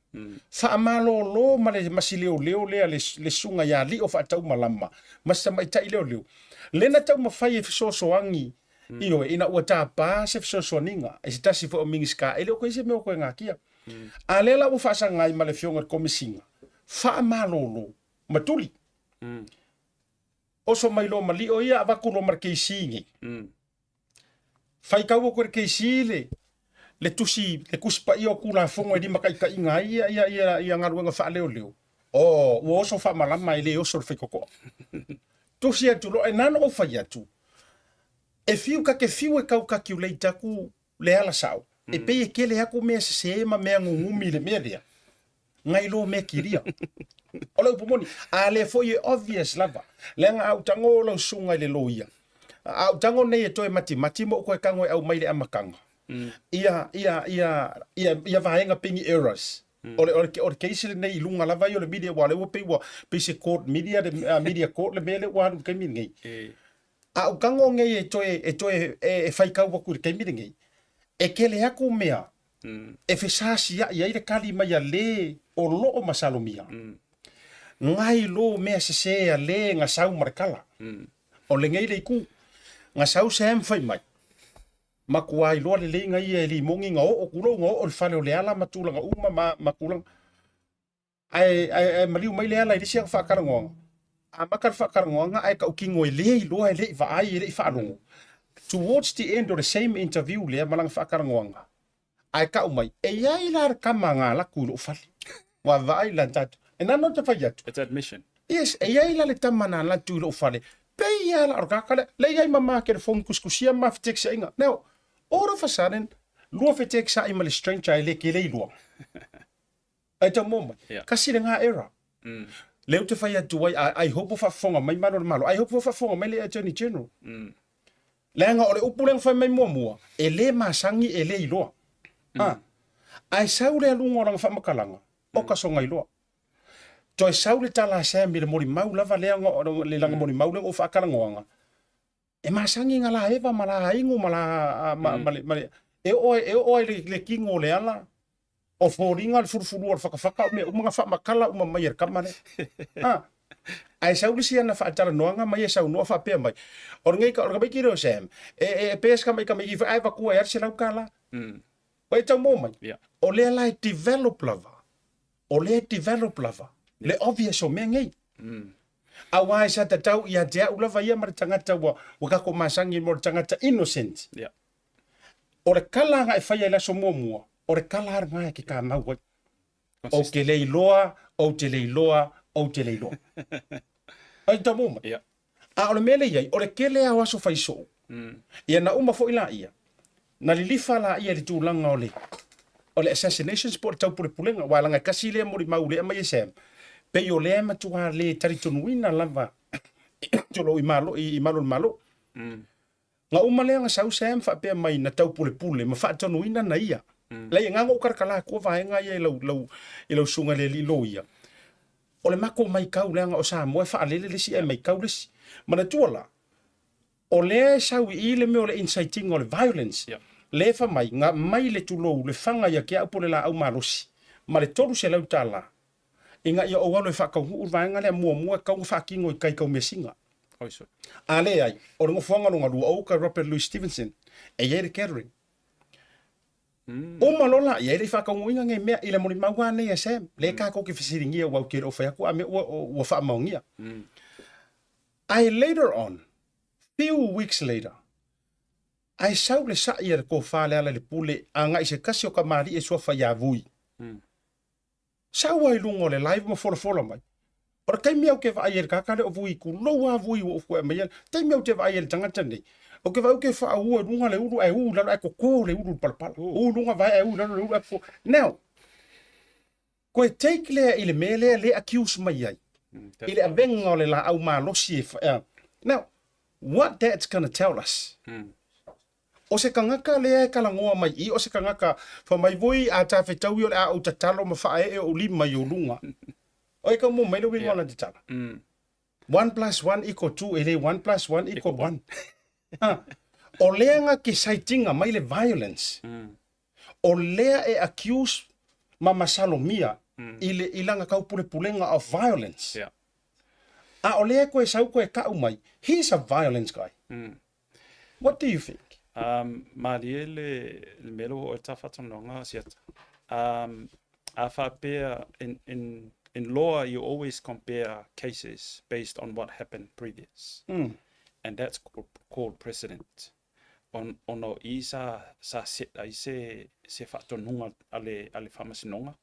faamalōlō ma le ma si leoleo lea le, le susuga ia Lio Faataumalama ma si tamaitai leoleo, le na taumafai e fesoasoani ioe ina ua tapa se fesoasoaniga e se tasi foi o Minisita, e le o koe se mea o koe gakia. A lea la ua faasaga ai ma le Afioga i le Komesina, faamalōlō ma tuli. Oso mai loa ma Lio ia avatu loa ma le KC nei. Faitau atu e le KC le le tusi le tusi paia o Tulafono e limataitaiina ai ia ia ia ia galuega faaleoleo. Oh, ua oso faamalama e le oso le faitotoa. Tusi atu loa, e na ona ou fai atu, e fiu ta te fiu e tau calculate atu le ala sao, e pei e tele atu mea sese ma mea gugumi i le mea lea, nai lo mea kilia. O le upu moni, a lea foi e obvious lava, leaga a ou tago o lau susuga i le loia, a ou tago nei e toe matimati ma ou toe tago e aumai le amataga, ia, ia, ia, ia, ia vaega pei ni errors. O le, o le, o le case lenei i luga lava ia o le media, aua o lea ua pei ua, pei se court media, le, media court le mea lea ua alu i le taimi lenei. A ou tago nei e toe, e toe, e, e faitau atu i le taimi lenei, e tele atu mea e fesasiaʻi ai le kali mai a lē o loo masalomia, ngai lō mea sesē a lē na sau ma le kala. O lenei le itu, na sau Sam fai mai, matua iloa lelei na ia e limoni na oo tulou na oo i le fale o Leala ma tulaga uma ma, ma tulaga. Ae, ae, ae maliu mai Leala i le isi ana faatalanoaga. Amata le faatalanoaga ae tautino e le iloa e le i vaai e le i faalogo. Towards the end o le same interview lea ma lana faatalanoaga, ae tau mai, e i ai la le tama na alu atu i lou fale. Ua vaai la tatou. E nana ou te fai atu. It's admission. Yes, e i ai la le tama na alu atu i lou fale. Pei lava la o le kaka lea. Lea i ai ma ma telefoni tusitusia ma fetexiaiga. Now, all of a sudden, lua fetexiai ma le stranger e le ke le iloa. Ai tau mo mai. Yeah. Kasi le ngā error. Lea ou te fai atu ai, I, I hope o faafofoga mai Malo le Malo. I hope o faafofoga mai le Attorney General. Leaga o le upu lea na fai mai muamua, e le masani, e le iloa. Ah. Ae sau le aluga o lana faamatalaga, o ka soga iloa. Toe sau le tala a Sam i le molimau lava lea, le lana molimau lea na ou faatalanoaga, E masani nga la eva ma la aigu ma la ma, ma, le, ma le, e oo ai, e oo ai le, le kino o le ala, o foliga le fulufulua o le fakafaka o mea uma na faamatala uma mai e le tama lea. Ah. Ae sau le isi ana faatalanoaga ma ia saunoa faapea mai, o lenei o le tamaiti lea o Sam, e, e, e pea se tamaiti tamaiti foi ae avatua ai lava le $100. O e tau mo mai, o lea la e develop lava, o lea e develop lava le obvious o mea nei. Aua e sa tatau ia te au lava ia ma le tagata ua, ua tatou masani mo le tagata innocent. O le kala na e faia i le aso muamua, o le kala lava lena e ke kamau ai. Ou te le iloa, ou te le iloa, ou te le iloa. Ai tau mo mai. A o le mea lea e i ai, o le tele lava o aso faisoo, ia na uma foi laia, na lilifa laia i le tulaga o le o le assassinations po o le taupulepulega, aua leaga e tasi lea molimau lea e aumai e Sam, pei o lea e matua le talitonuina lava tulou i malo i malu o le Malo. Na uma lea na sau Sam faapea mai na taupulepule ma faatonuina na ia. Leai, e na ona ou talatala atua vaega ia i lau lau i lau susuga i le alii loia. O le matou maitau leaga o Samoa e faalele le isi ae maitau le isi. Manatua la, o lea e sau i i le mea o le inciting o le violence. Lea e fai mai, na mai le tulou le faga ia te au po o le laau malosi ma le $300 ina ia ou alu e faataunuu le vaega lea muamua e tatau ona faatino i tai taumeasina. A leai, o le nofoaga lona lua o uta Robert Louis Stevenson e i ai le gathering. Uma loa laia, e le i faataunuuina nei mea i le molimau lava nei a Sam, lea tatou te fesiligia aua ou te le o fai atu a mea ua faamaonia. Ae later on, Few weeks later, ae sau le sa'i a le tofa Lealailepule agai i se tasi o kamali'i e suafa ia Vui. Sau ai i luga o le live ma folafola mai. O le taimi au te vaai ai i le tagata lea o Vui, tulou lava Vui ua ou fuae mai ai. Taimi au te vaai ai i le tagata lenei, ou te vaai ou te faaua i luga le ulu ae u i lalo ae toto le ulu i le palapala. U i luga vae ae u i lalo le ulu ae toto. Now, Toe take lea i le mea lea le accuse mai ai i le avega o le laau malosi e uh, now what that's gonna tell us o se tagata lea e talanoa mai i o se tagata fa mai voi a ta fetaui o le a ou tatalo ma faaee ou lima i ou luga o e ka mo mai le uiga o lana tatala 1 plus 1 equal 2 e le 1 plus 1 equal 1 o lea nga ke saitinga mai le violence O lea e accuse ma masalomia i le i lana taupulepulega of violence. Yeah. A o lea koe sau koe ka'u mai, he's a violence guy. What do you think? Um, malie le, le mea lea ua oo i le ta faatalanoaga Siata. Um, a faapea, in, in, in law you always compare cases based on what happened previous. And that's called, called precedent. Ona o i sa, sa set ai se, se faatonuga a le, a le Faamasinoga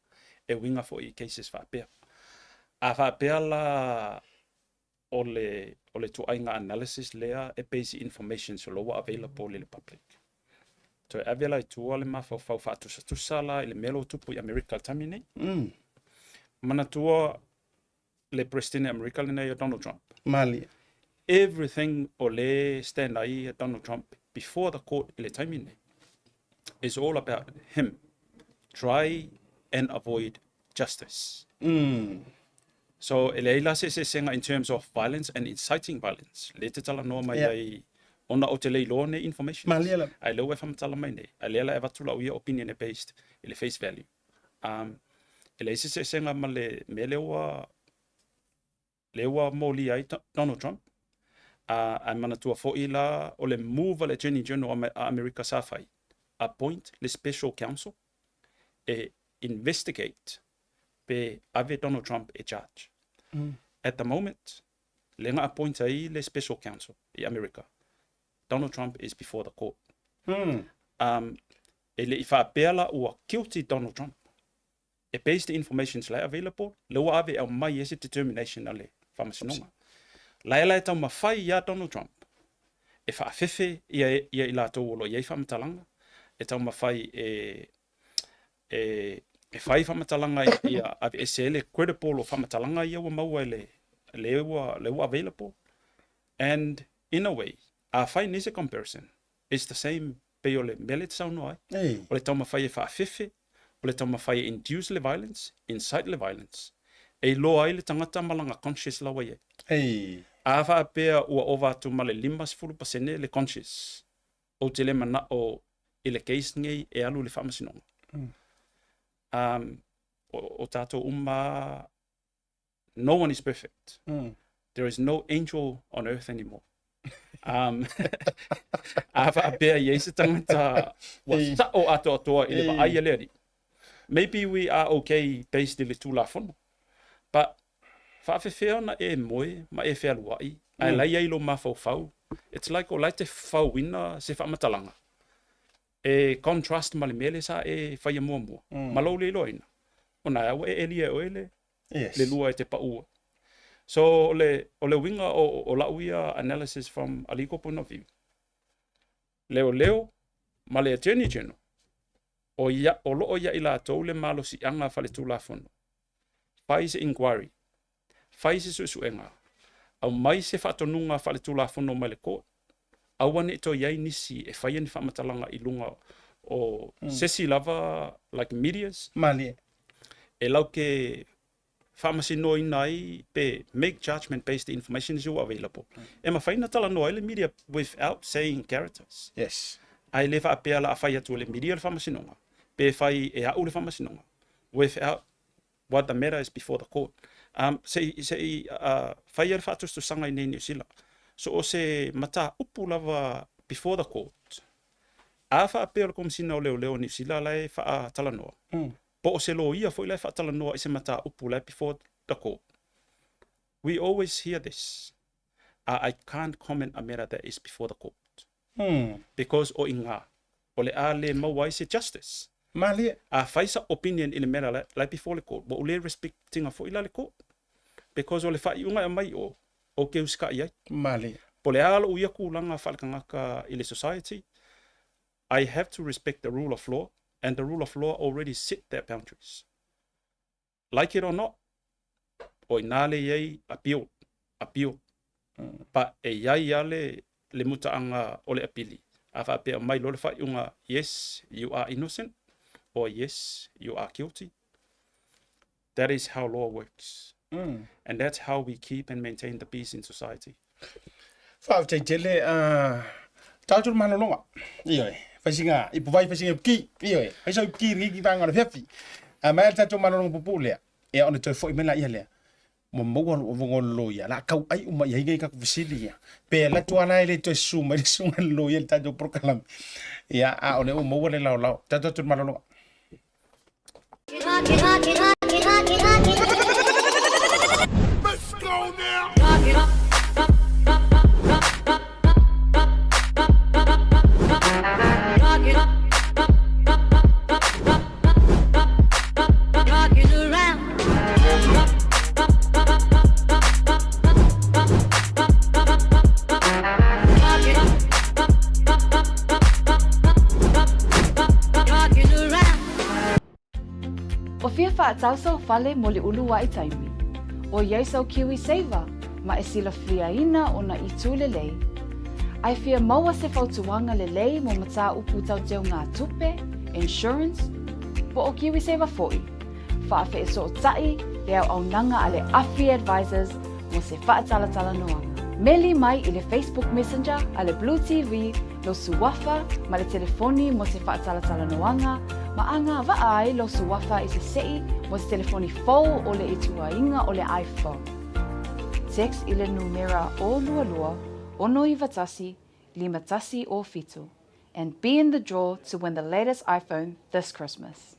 e uiga foi i cases faapea. A faapea la o le, o le ituaiga analysis lea e base i information so lo ua available i le public. Toe ave la i tua le mafaufau faatusatusa la i le mea lea ua tupu i Amerika i le taimi nei. Manatua le President Amerika lenei o Donald Trump. Malie. Everything o le stand ai a Donald Trump before the court i le taimi nei is all about him. Try and avoid justice. So e leai la se eseesega in terms of violence and inciting violence. Le te talanoa mai Yeah. ai ona o te le iloa nei information. Malie lava. Ae lea ua e faamatala mai nei. Ae lea la e avatu lau ia opinion e based i le face value. Um, e leai se eseesega ma le mea lea ua, lea ua molia ai Donald Trump. Uh, ae manatua foi la o le move a le Attorney General a Amerika sa fai, appoint le special counsel e investigate pe ave Donald Trump e charge. At the moment, lea na appoint ai le special counsel i Amerika. Donald Trump is before the court. Um, e le i faapea la ua guilty Donald Trump. E based the information la e available, le ua ave e aumai ai se determination a le Faamasinoga. La e la e taumafai iā Donald Trump e faafefe ia, ia i latou o lo o i ai faamatalaga, e taumafai e, e, e fai faamatalaga ia aveese ai le credible o faamatalaga ia ua maua e le, le ua, le ua available. And in a way, a fai nei se comparison, it's the same pei o le mea lea e te saunoa ai. Ei. O le taumafai e faafefe, o le taumafai e induce le violence, incite le violence, e iloa ai le tagata ma lana conscious la ua i ai. Ei. A faapea ua ova atu ma le 50% le conscious, ou te le mana'o i le case nei e alu i le faamasinoga. Um, o, o tatou uma no one is perfect. There is no angel on earth anymore. Um, a faapea i ai se tagata ua sa'o atoatoa i le vaai a le Alii. Maybe we are okay based i le Tulafono, but faafefea ona e moe ma e fealua'i ae la i ai lou mafaufau. It's like o la e te fauina se faamatalaga e contrast ma le mea lea sa e faia muamua ma lou le iloaina, ona e a ua e elia e oe le Yes. le lua e te paʻu ai. So o le, o le uiga o, o lau ia analysis from a legal point of view, leoleo ma le Attorney General, o, ia, o loo ia i latou le malosiaga faletulafono, fai se inquiry, fai se suesuega, aumai se faatonuga faletulafono mai le court, aua ne i toe i ai nisi e faia ni faamatalaga i luga o se isi lava like medias. Malie. E lau ke faamasinoina ai pe make judgement based the information is all available. E mafai ona talanoa ai le media without saying characters. Yes. Ae le faapea la a fai atu e le media le faamasinoga pe fai e a'u le faamasinoga without what the matter is before the court. Um, se i, se i uh, faia le faatusatusaga i nei Niu Sila. So o se mataupu lava before the court, a faapea o le Komesina o Leoleo o Niu Sila la e faatalanoa, po o se loia foi la e faatalanoa i se mataupu la e before the court. We always hear this. A I can't comment a matter that is before the court. Because o iga, o le a le maua ai se justice. Malie. A fai sa opinion i le matter la e before le court, ua ou le respect ina foi la le court. Because o le faaiuga e aumai i o, ou te usita'i ai. Malie. Po o le a lou ia tulaga faaletagata i le society, I have to respect the rule of law and the rule of law already set their boundaries. Like it or not, o ina le i ai appeal, appeal. But e i ai lava le, le mutaaga o le apili, a faapea mai loa le faaiuga, yes, you are innocent, or yes, you are guilty. That is how law works. And that's how we keep and maintain the peace in society. Faafetai tele a tatou le malologa. Ioe, fai sina ipuvai, fai sina ipuki. Ioe, fai sau ipuki i lenei vaega o le afiafi. A maea le tatou malologa puupuu lea, ia ona toe foi mai laia lea. Ua maua lou avanoa o le loia, o le a tauai uma i ai nei tatou fesili ia. Pe alu atu lava la e le toe susu mai le susuga i le loia i le tatou polokalame. Ia, a o lea ua maua le laolao. Tatou atu i le malologa. Ua fia faatau sau fale mo le uluaʻi taimi. ʻOiai sau KiwiSaver ma e silafiaina ona itu lelei. A e fia maua se fautuaga lelei mo mataupu tau teugatupe, insurance, po o KiwiSaver foʻi, Faafeesootaʻi le auaunaga a le Afi Advisors mo se faatalatalanoaga. Meli mai i le Facebook Messenger a le Blue TV lou suafa ma le telefoni mo se faatalatalanoaga ma agavaa ai lou suafa i se seʻi mo se telefoni fou o le ituaiga o le iPhone. Text i le numera 022 691 5107 and be in the draw to win the latest iPhone this Christmas.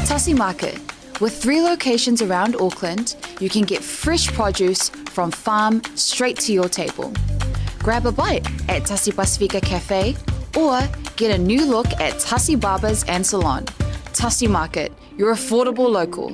Tassie Market. With 3 locations around Auckland, you can get fresh produce from farm straight to your table. Grab a bite at Tassie Pasifika Cafe or get a new look at Tassie Barbers and Salon. Tassie Market, your affordable local.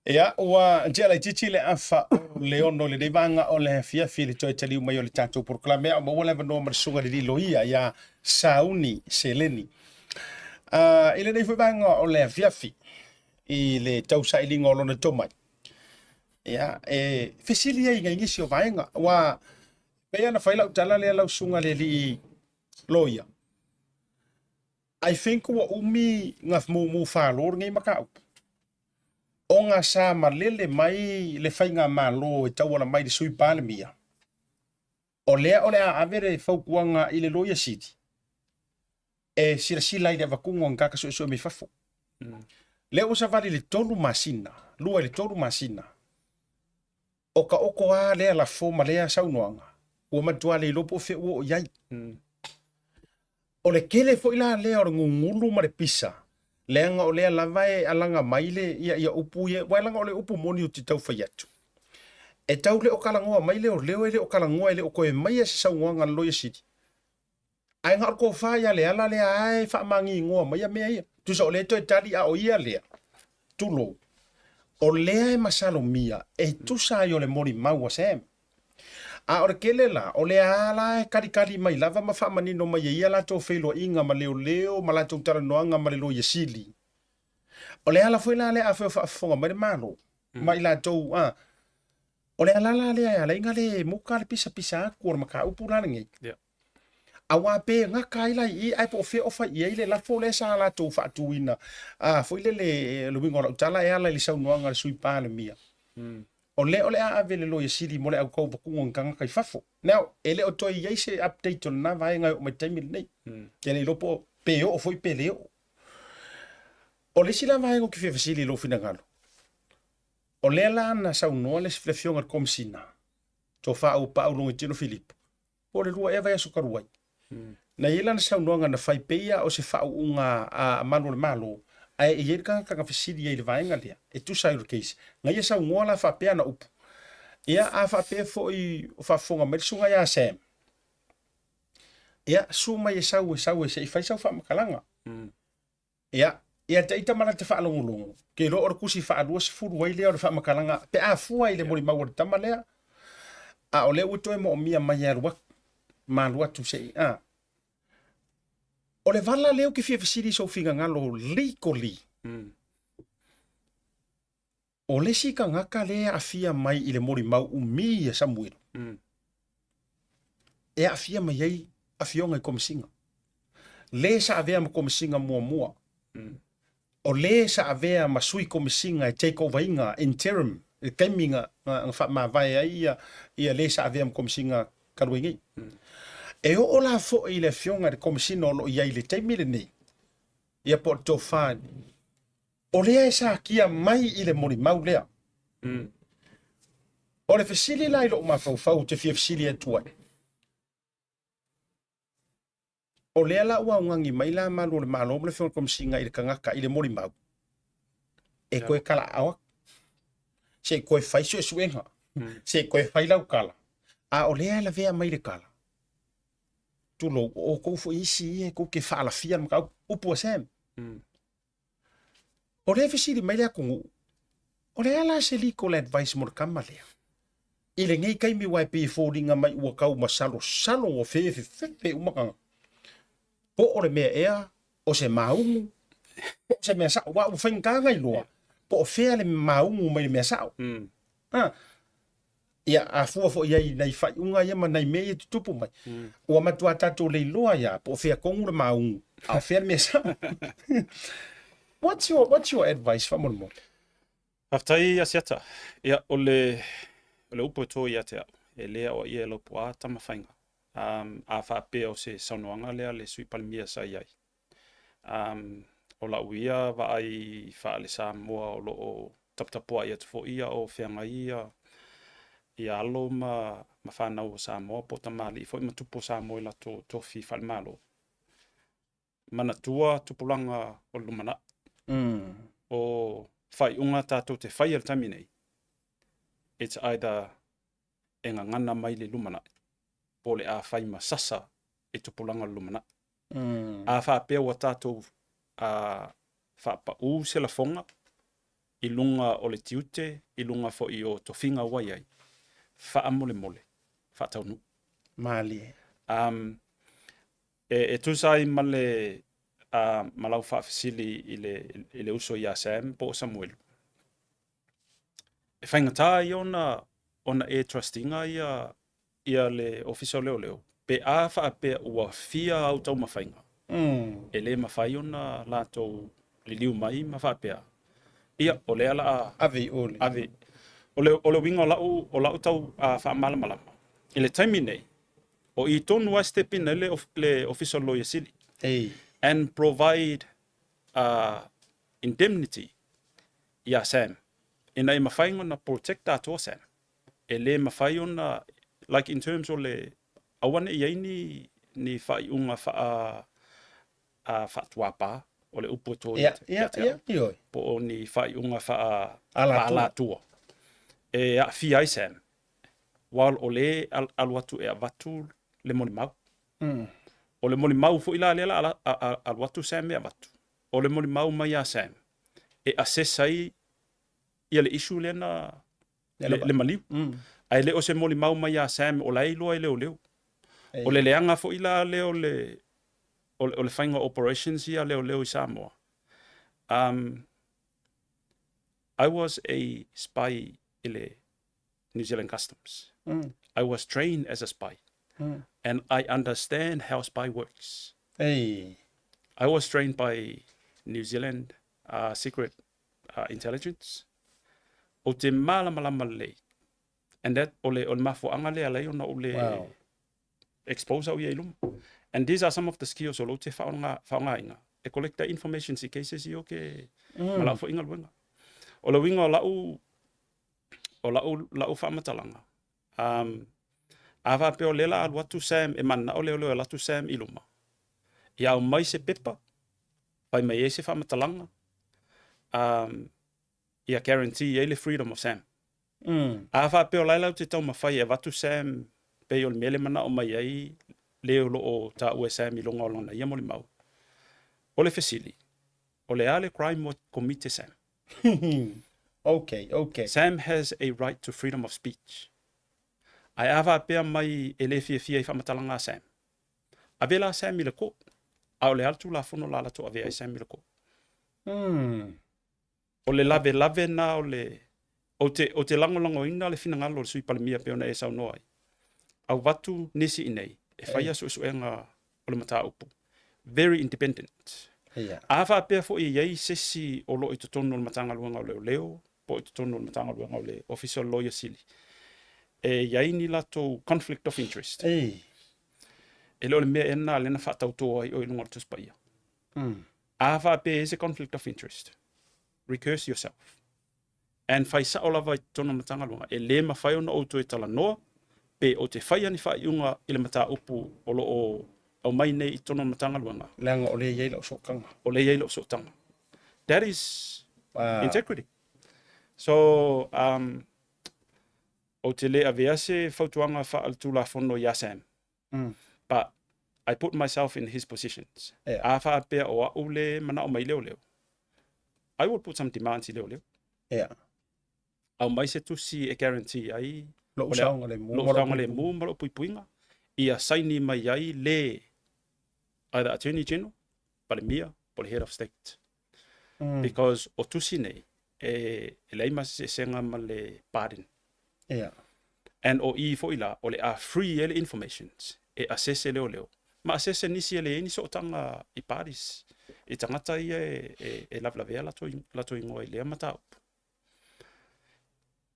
Ia, ua tea laitiiti le afa o le 6 i lenei vaega o le afiafi i le toe taliu mai o le tatou polokalame a o maua le avanoa ma le susuga i le alii loia ia Sauni Seleni. Uh, I lenei foi vaega o le afiafi i le tausailiga o lona tomai, ia, e fesili ai i nisi o vaega, ua pei ona fai lau tala lea lau susuga i le alii loia, I think ua umi na mumu falo lenei mataupu. Ona sa malele mai le faigamalo e tauala mai i le Sui Palemia, o lea o le a ave le fautuaga i le Loia Sili e silasila i le avatuga o ni tagata suesue mai fafo. Lea ua savali i le 3 masina, 2 i le 3 masina, o taoto lava lea lafo ma lea saunoaga, ua matua le iloa po o fea ua oo i ai. O le tele foi la lea o le gugulu ma le pisa, leaga o lea lava e alaga mai le ia, ia upu ia, aua leaga o le upu moni ou te tau fai atu. E tau le o talanoa mai leoleo e le o talanoa e le o toe maia se saunoaga a le Loia Sili. Ae na o le tofa ia Leala lea lava e faamagigoa maia mea ia. Tusa o lea e toe tali a o ia lea, tulou, o lea e masalomia e tusa ai o le molimau a Sam. A o le tele la, o lea lava la e kalikali mai lava ma faamanino mai e ia latou feiloaiga ma leoleo ma latou talanoaga ma le Loia Sili. O le ala foi la lea afai o faafofoga mai le Malo ma i latou, a, o le ala la lea e ala ai ona le muka le pisapisa atu o le mataupu la lenei. Aua pe gata ai la i i, ae po o fea o fai i ai le lafo lea sa latou faatuina, a, foi lele, o le uiga o lau tala e ala i le saunoaga a le Sui Palemia. O lea o le a ave i le Loia Sili mo le autauvatuga o ni tagata i fafo. Now, e le o toe i ai se update o lena vaega e oo mai i le taimi lenei. Ke le iloa po o, pe oo foi pe le oo. O le isi la vaega ou te fia fesili i lou finagalo, o lea la na saunoa le Afioga i le Komesina, Tofa Auuapaau Logitino Filipo, po o le 2 ea vaiaso talu ai. Na i ai lana saunoaga na fai pei lava o se faauuga a malu o le Malo, ae e i ai le tagata na fesili ai i le vaega lea, e tusa ai o le case. Na ia saunoa la faapea ana upu, Ia, a faapea foi o faafofoga mai le susuga ia Sam, ia, susu mai e sau e sau e se i fai sau faamatalaga. Ia, ia te ita ma lata faalogologo, ke iloa o le tusi faa-20 ai lea o le faamatalaga pe a fua i le molimau a le tama lea, a o lea ua toe moomia mai e alu atu, ma alu atu se i, a. O le vala lea ou te fia fesili i sou finagalo legally. O le isi tagata lea e aafia mai i le molimau umi a Samuelu, e aafia mai ai afioga i Komesina. Le sa avea ma Komesina muamua, o le sa avea ma Sui Komesina e take over ina, interim, i le taimi na faamavae ai ia le sa avea ma Komesina talu ai nei. E oo la foi i le afioga i le Komesina o lo o i ai i le taimi lenei, ia po o le tofa, O lea e sakia mai i le molimau lea. O le fesili la i lou mafaufau ou te fia fesili atu ai, o lea la ua augani mai la malu o le Malo ma le Afioga i le Komesina i le tagata i le molimau e toe talaaao atu, se i toe fai suesuega, se i toe fai lau tala, a o lea e lavea mai le tala. Tulou, o outou foi isi ia e tou te faalafia le mataupu, upu a Sam. O lea e fesili mai le atunuu, o le a la se legal advice mo le tama lea? I lenei taimi aua e pei e foliga mai ua tau masalosalo ua fefefefe uma tagata. Po o le mea ea o se maugu, po o se mea sao, aua ua faigata ona iloa po o fea le maugu mai le mea sao. Ha. Ia, a fua foi i ai i nai faaiuga ia ma nai mea ia e tutupu mai, ua matua tatou le iloa ai lava po o fea tonu le maugu, a o fea le mea sao. What's your, what's your advice faamolemole? Faafetai Asiata. Ia, o le, o le upu e to ia te au, e le aoaia e Laupua Tamafaiga. Um, a faapea o se saunoaga lea a le Sui Palemia sa i ai. Um, o lau ia vaai faale-Samoa o lo o taputapuai atu foi a o feagai ia, ia alo ma, ma fanau o Samoa po o tamalii foi ma tupu o Samoa i latou tofi faale-Malo. Manatua tupulaga o le lumanai. O faaiuga tatou te faia i le taimi nei, it's either e gagana mai le lumanai po o le a fai ma sasa i tupulaga o le lumanai. A faapea ua tatou faapaū se lafoga i luga o le tiute, i luga foi o tofiga ua i ai, faamolemole, faataunuu. Malie. E tusa ai ma le ma lau faafesili i le uso ia Sam po o Samuelu, e faigata ia ona e trust ina ia le Ofisa o Leoleo pe a faapea ua fia au taumafaiga, e le mafai ona latou liliu mai ma faapea, ia, o lea la a ave i o. Ave. O le uiga o lau tau faamalamalama, i le taimi nei, o i tonu lava e step in ai le Ofisa o le Loia Sili and provide indemnity iā Sam, ina ia mafai ona protect atoa Sam. E le mafai ona, like in terms o le, aua ne i i ai ni, ni faaiuga faa, faatuapā, o le upu e tō ia te, ia te au, po o ni faaiuga faa, faaalatua e aafia ai Sam, while o lea e alu atu e avatu le molimau. O le molimau foi la lea la a alu atu Sam e avatu, o le molimau mai ia Sam e assess ai ia le issue lea na le maliu. Ae le o se molimau mai ia Sam o la e iloa e leoleo. O le leaga foi la lea o le o le faiga o operations ia a leoleo i Samoa. I was a spy i le New Zealand Customs. I was trained as a spy. And I understand how spy works. Ei. I was trained by New Zealand Secret Intelligence. Ou te mālamalama lelei. And that, o le, o le mafuaaga lea e ala ai ona ou le wow. expose au ia i luma. And these are some of the skills o lou te faaaogaina e collect ai informations i cases ia o ke ma lau foi galuega. O le uiga o lau o lau, lau faamatalaga, um, a faapea o lea la alu atu Sam, e mananao leoleo e alu atu Sam i luma, ia aumai se pepa, fai mai ai se faamatalaga, um, ia guarantee ai le freedom of Sam. A faapea o la e latou te taumafai e avatu Sam pei o le mea le manao mai ai le o lo o taua e Sam i luga o lana ia molimau. O le fesili, o le a le crime ua commit e Sam? Okay, okay. Sam has a right to freedom of speech. Ae a faapea mai e le fiafia i faamatalaga a Sam, ave la Sam i le court. A o le a le Tulafono la latou avea ai Sam i le court? O le lavelave na o le... Ou te, ou te lagolagoina le finagalo o le Sui Palemia pei ona e saunoa ai. Avatu nisi i inei e faia suesuega o le mataupu. Very independent. Ia. A faapea foi e i ai se isi o lo o i totonu o le Matagaluega o Leoleo po o i totonu o le Matagaluega o le Ofisa o le Loia Sili e i ai ni latou conflict of interest, Ei. e le o le mea ea lena lea na faatauto ai oe i luga o le Tusi Paia. A faapea e i ai se conflict of interest, recurse yourself and fai sao lava i totonu o le Matagaluega, e le mafai ona ou toe talanoa pe ou te faia ni faaiuga i le mataupu o lo o aumai nei i totonu o le Matagaluega. Leaga o lea e i ai lau sootaga. O lea e i ai lau sootaga. That is integrity. So, ou te le avea se fautuaga faaletulafono ia Sam. But I put myself in his positions. Yeah. A faapea o au le manao mai leoleo, I will put some demands i leoleo. Yeah. Aumai se tusi e guarantee ai Lou saogalemu. Lou saogalemu ma lou puipuiga, ia saini mai ai le either Attorney General, Palemia, po le Head of State. Because o tusi nei, e leai ma se eseesega ma le pardon. Yeah. And o i foi la, o le a free ai le informations e assess e leoleo, ma assess e nisi e leai ni sootaga i parties, i tagata ia e lavelavea latou igoa i lea mataupu.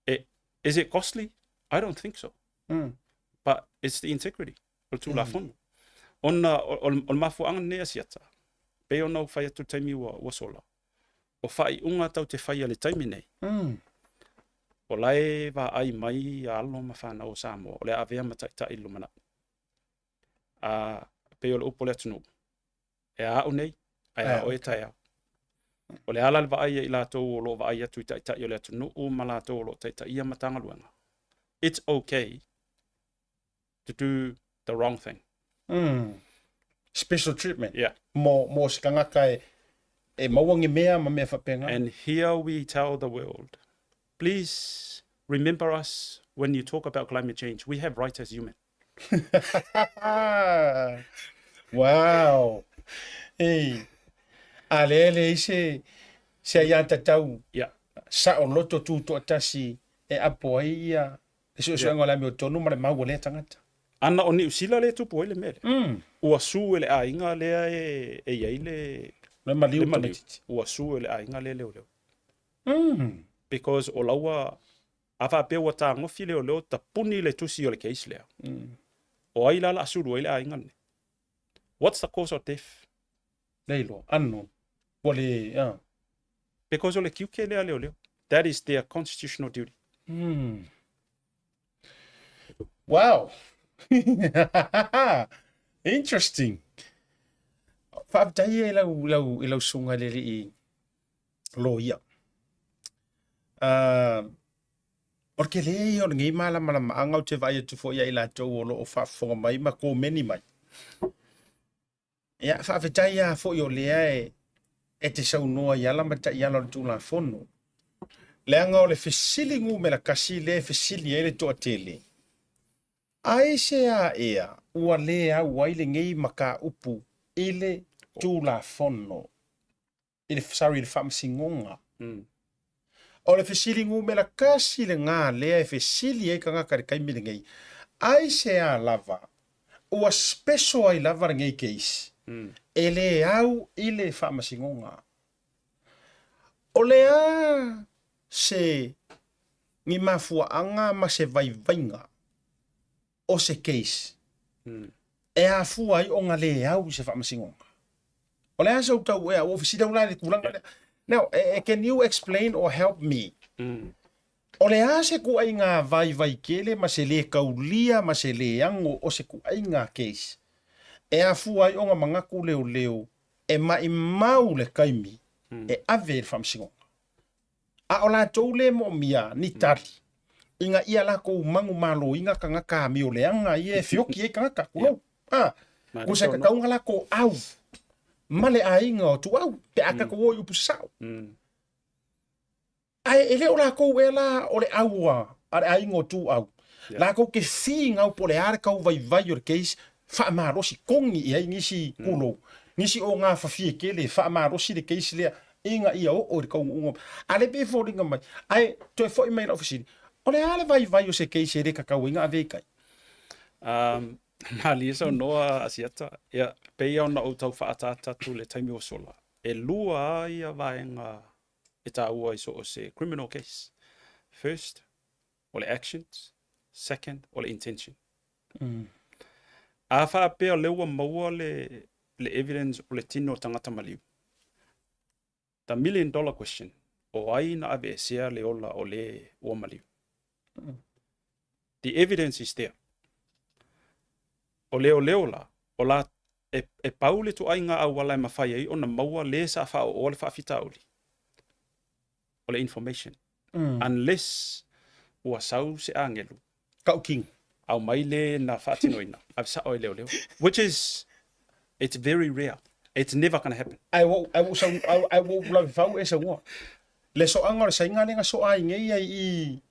E, is it costly? I don't think so. But it's the integrity o le Tulafono. Ona o le mafuaaga lenei a Siata, pei ona ou fai atu i le taimi ua sola, o faaiuga tau te faia i le taimi nei, o la e vaai mai alo ma fanau o Samoa, o le a avea ma taitai i le lumanai. A pei o le upu a le atunuu, e a au nei, ae a oe taeao. O le a la le vaai a i latou o lo o vaai atu i taitai o le atunuu ma latou o lo o taitaia Matagaluega? It's okay to do the wrong thing. Special treatment. Yeah. Mo se tagata e maua ni mea ma mea faapena. And here we tell the world, please remember us when you talk about climate change. We have rights as human. Wow. Ei. A lea e leai se se aiatatau Yeah. saoloto tutoatasi e apo ai ia le suesuega o le amiotonu ma le mau a lea tagata. Ana o Niu Sila lea e tupu ai le mea lea. Ua sue e le aiga lea e i ai le Le maliu le maliu. tamaitiiti. Ua sue e le aiga lea leoleo. Because o la ua, a faapea ua tagofi leoleo tapuni le tusi o le case lea. O ai la la sulu ai le aiga lenei? What's the cause of death? Le iloa, unknown. Ua le, a. Because o le tiute lea leoleo. That is their constitutional duty. Wow! Interesting. Faafetai ia i lau, lau, i lau susuga i le alii loia. O le tele ia o lenei malamalamaaga ou te vaai atu foi ia i latou o lo o faafofoga mai ma komeni mai. Ia, faafetai lava foi o lea e te saunoa i ala ma taiala o le Tulafono. Leaga o le fesili numera kasi lea e fesili ai le toatele, Aisea ea ua le au ai lenei mataupu i le Tulafono, i le, sorry, i le Faamasinoga? O le fesili numera kasi lena lea e fesili ai tagata i le taimi lenei, aisea lava ua special ai lava lenei case e le au i le Faamasinoga? O le a se ni mafuaaga ma se vaivaiga o se case e afua ai ona le au i se faamasinoga? O le a se utau ea, ua ou fesili au la i le tulaga lea. Now, can you explain or help me? O le a se kuaiga vaivai tele ma se le kaulia ma se leago o se kuaiga case e afua ai ona manatu leoleo e maimau le taimi e ave i le faamasinoga? A o latou le moomia ni tali ina ia latou manumaloina tagata amioleaga ia e feoki ai tagata, tulou. A, ua se tatau ona latou au ma le aiga o Tuau pe a tatou o i upu sasao. Ae e le o latou ea la o le au a le aiga o Tuau. Latou te finau po o le a le tau vaivai o le case, faamalosi, togi i ai nisi, tulou, nisi o gafafie tele e faamalosi le case lea ina ia oo i le taunuuga. A lea pei e foliga mai, ae toe foi mai i lau fesili, o le a le vaivai o se case e le tatau ai ona ave i tai? Um, malie saunoa Asiata, ia, pei ona ou tau faaataata atu i le taimi ua sola, e lua lava ia vaega e taua i so o se criminal case. First, o le actions, second, o le intention. A faapea o lea ua maua le, le evidence o le tino o le tagata maliu, the million dollar question, o ai na aveesea le ola o le ua maliu? The evidence is there. O leoleo la, o la, e, e pau le ituaiga auala e mafai ai ona maua le sa faaooa le faafitauli, o le information. Unless ua sau se agelu. Tautino. Aumai le na faatinoina, ave sao i leoleo. Which is, it's very rare. It's never gonna happen. Ae ua ou, ae ua ou sau, ae ua ou lavevau e saunoa. Le soaga o le saiga lea na soa ai nei ai i,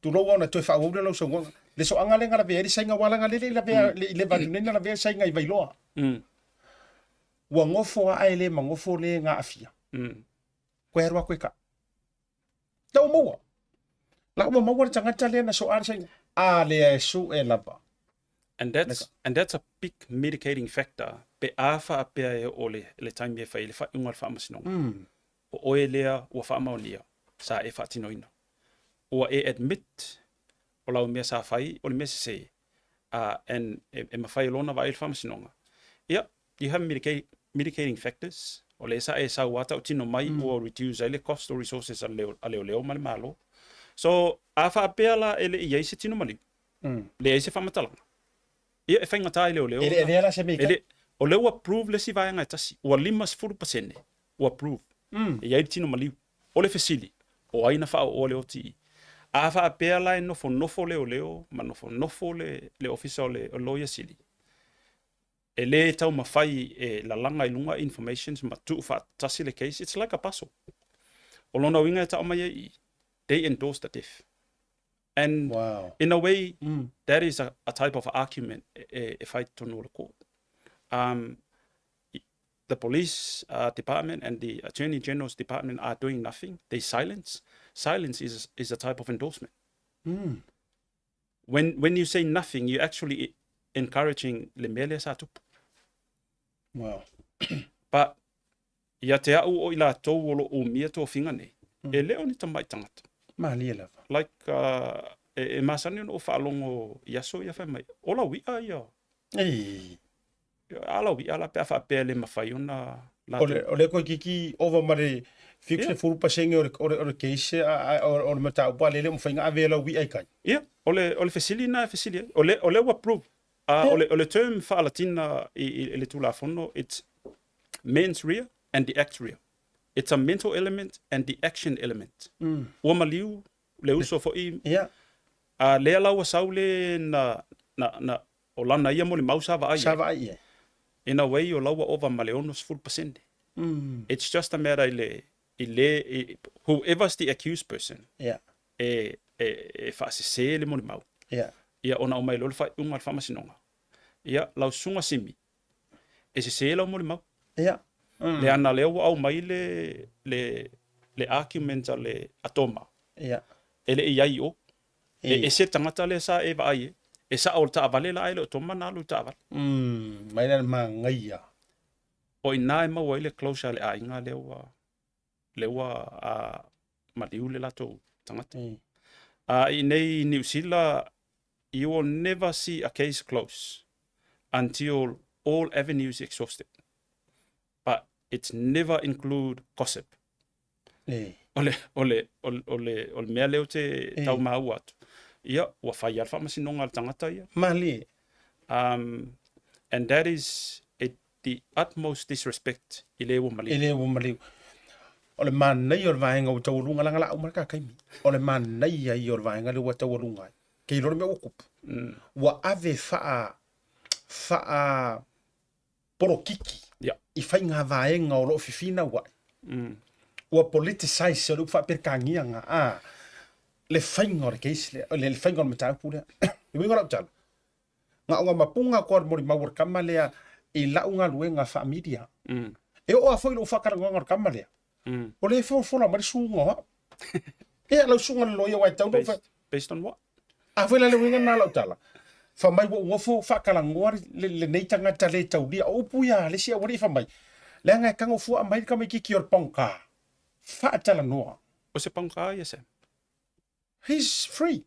tulou ona toe faaauau lea o lau saunoaga. Le soaga lea na lavea ai le saiga, aua leaga lele i lavea, i leva atu nei na lavea le saiga i Vailoa. Ua nofo lava ae le manofo le na aafia. Koe alu atu e ka. La ua maua. La ua maua le tagata lea na soa le saiga. A lea e sue lava. And that's, and that's a big mitigating factor pe a faapea e oo le, le taimi e fai ai le faaiuga o le faamasinoga. O oe lea ua faamaonia sa e faatinoina. Ua e admit o lau mea sa fai o le mea sese, and e mafai loa ona vaai le faamasinoga. Ia, you have mitigating factors, o lea sa e sau lava tautino mai ua reduce ai le cost o resources a leoleo ma le Malo. So, a faapea la e le i i ai se tino maliu, leai se faamatalaga, ia e faigata i leoleo. E le avea la se mea i tai. O lea ua prove le isi vaega e tasi, ua 50% ua prove e i ai le tino maliu. O le fesili, o ai na faaooa le OTE? A faapea la e nofonofo leoleo ma nofonofo le, le Ofisa o le Loia Sili, e le taumafai e lalaga i luga informations ma tuufaatasi le case, it's like a puzzle. O lona uiga e tau mai ai i i, they endorse the death. And wow. in a way, that is a type of argument e fai tonu o le court. The police department and the attorney general's department are doing nothing. They silence. Silence is a type of endorsement. When you say nothing, you're actually encouraging le mea lea sa tupu. Wow. But ia te au o i latou o lo o umia tofiga nei, e le o ni tamai tagata. Malie lava. Like, e masani ona ou faalogo i aso ia fai mai, ola ui'a ia. Ei. A lau i'a la pe a faapea e le mafai ona latou. O le toeitiiti ova ma le 70% o le, o le, o le case o le mataupu a lea e le o mafai ona ave e lau i'a i tai. Ia, o le, o le fesili lena e fesili ai. O le, o lea ua prove. A, o le, o le term faalatina i, i, i le Tulafono, it's mens rea and the act rea. It's a mental element and the action element. Ua maliu le uso foi. Ia. A lea la ua sau le na, na, na, o lana ia molimau sa vaai Sa vaai i ai. In a way o la ua ova ma le 60%. It's just a matter i le, i le, i, whoever's the accused person, Yeah. e, e, e faasesē le molimau. Yeah. Ia, ona aumai loa le faaiuga a le faamasinoga. Ia, lau susuga Simi, e sesē lau molimau. Ia. Leaga lea ua aumai le, le, le argument a le a Toma, Ia. e le i i ai i o. E ese le tagata lea sa e vaai ai. E sao o le taavale la ae le o Toma na alu i le taavale. Mai la le magaia. O i ina e maua ai le closure a le aiga lea ua, lea ua a, maliu le latou tagata. A i inei i Niu Sila, you will never see a case close until all avenues exhausted. But it's never include gossip. O le, o le, o le, o le, o le mea lea ou te tau maua atu. Ia, ua fai lava le faamasinoga a le tagata ia. Malie. And that is a, the utmost disrespect i le ua maliu. I le ua maliu. O le manaia o le vaega ua taualuga leaga la uma le ta taimi. O le manaia ia o le vaega lea ua taualuga ai. Kei iloa le mea ua tupu. Ua ave faa, faa polokiki i faiga vaega o lo o fifinau ai. Ua politicize, o le upu faa-Peretania lena, a, le faiga o le case lea, le faiga o le mataupu lea. Le uiga o lau tala, na o ngā mapunga koa le molimau o le tama lea i lau galuega faa-media. E oo lava foi i lou faatalanoaga o le tama lea, o lea e folafola mai le susuga o au. Ea, lau susuga i le loia aua e tatau ona ou fai. Based on what? A foi la le uiga lena o lau tala, fai mai ua ou nofo faatalanoa lenei tagata le taulia. O upu ia a le isi aualii fai mai, leaga e tago fua mai le tamaitiiti o le pagota, faatalanoa. O se pagota ia Sam? He's free.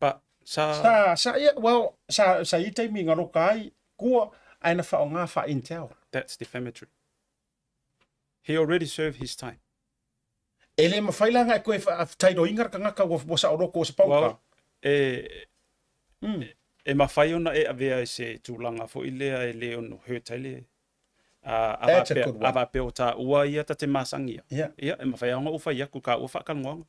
But sa. Sa, sa, yeah, well, sa, sa i taimi nga roka ai, kua, ae na whaonga wha intel. That's defamatory. He already served his time. E le mawhai la nga e koe wha tairoinga ra kangaka ua, ua sa oroko o se pauka. Well, e, e mawhai ona e avea e se tūlanga fo i lea e le ono hurt ai le A, a That's a faapea, good a one. faapea o tāua ia ta te masangia. Yeah. Ia, e mawhai ona o whai aku ka ua whaakalongoanga.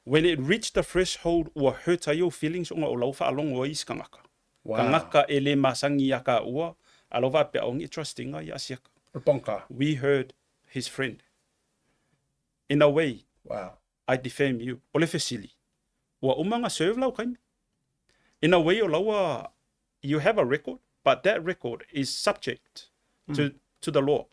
When it reached the threshold ua hurt ai ou feelings ona o lau whaalongo ai i se kangaka. Wow. Kangaka e le masangi ia ka ua, a lau faapea o ngi trustinga ia asiaka. O le pongka. We heard his friend. In a way, Wow. I defame you. O le fesili, ua uma nga serve lau kaimi? In a way o laua, you have a record, but that record is subject to, to the law.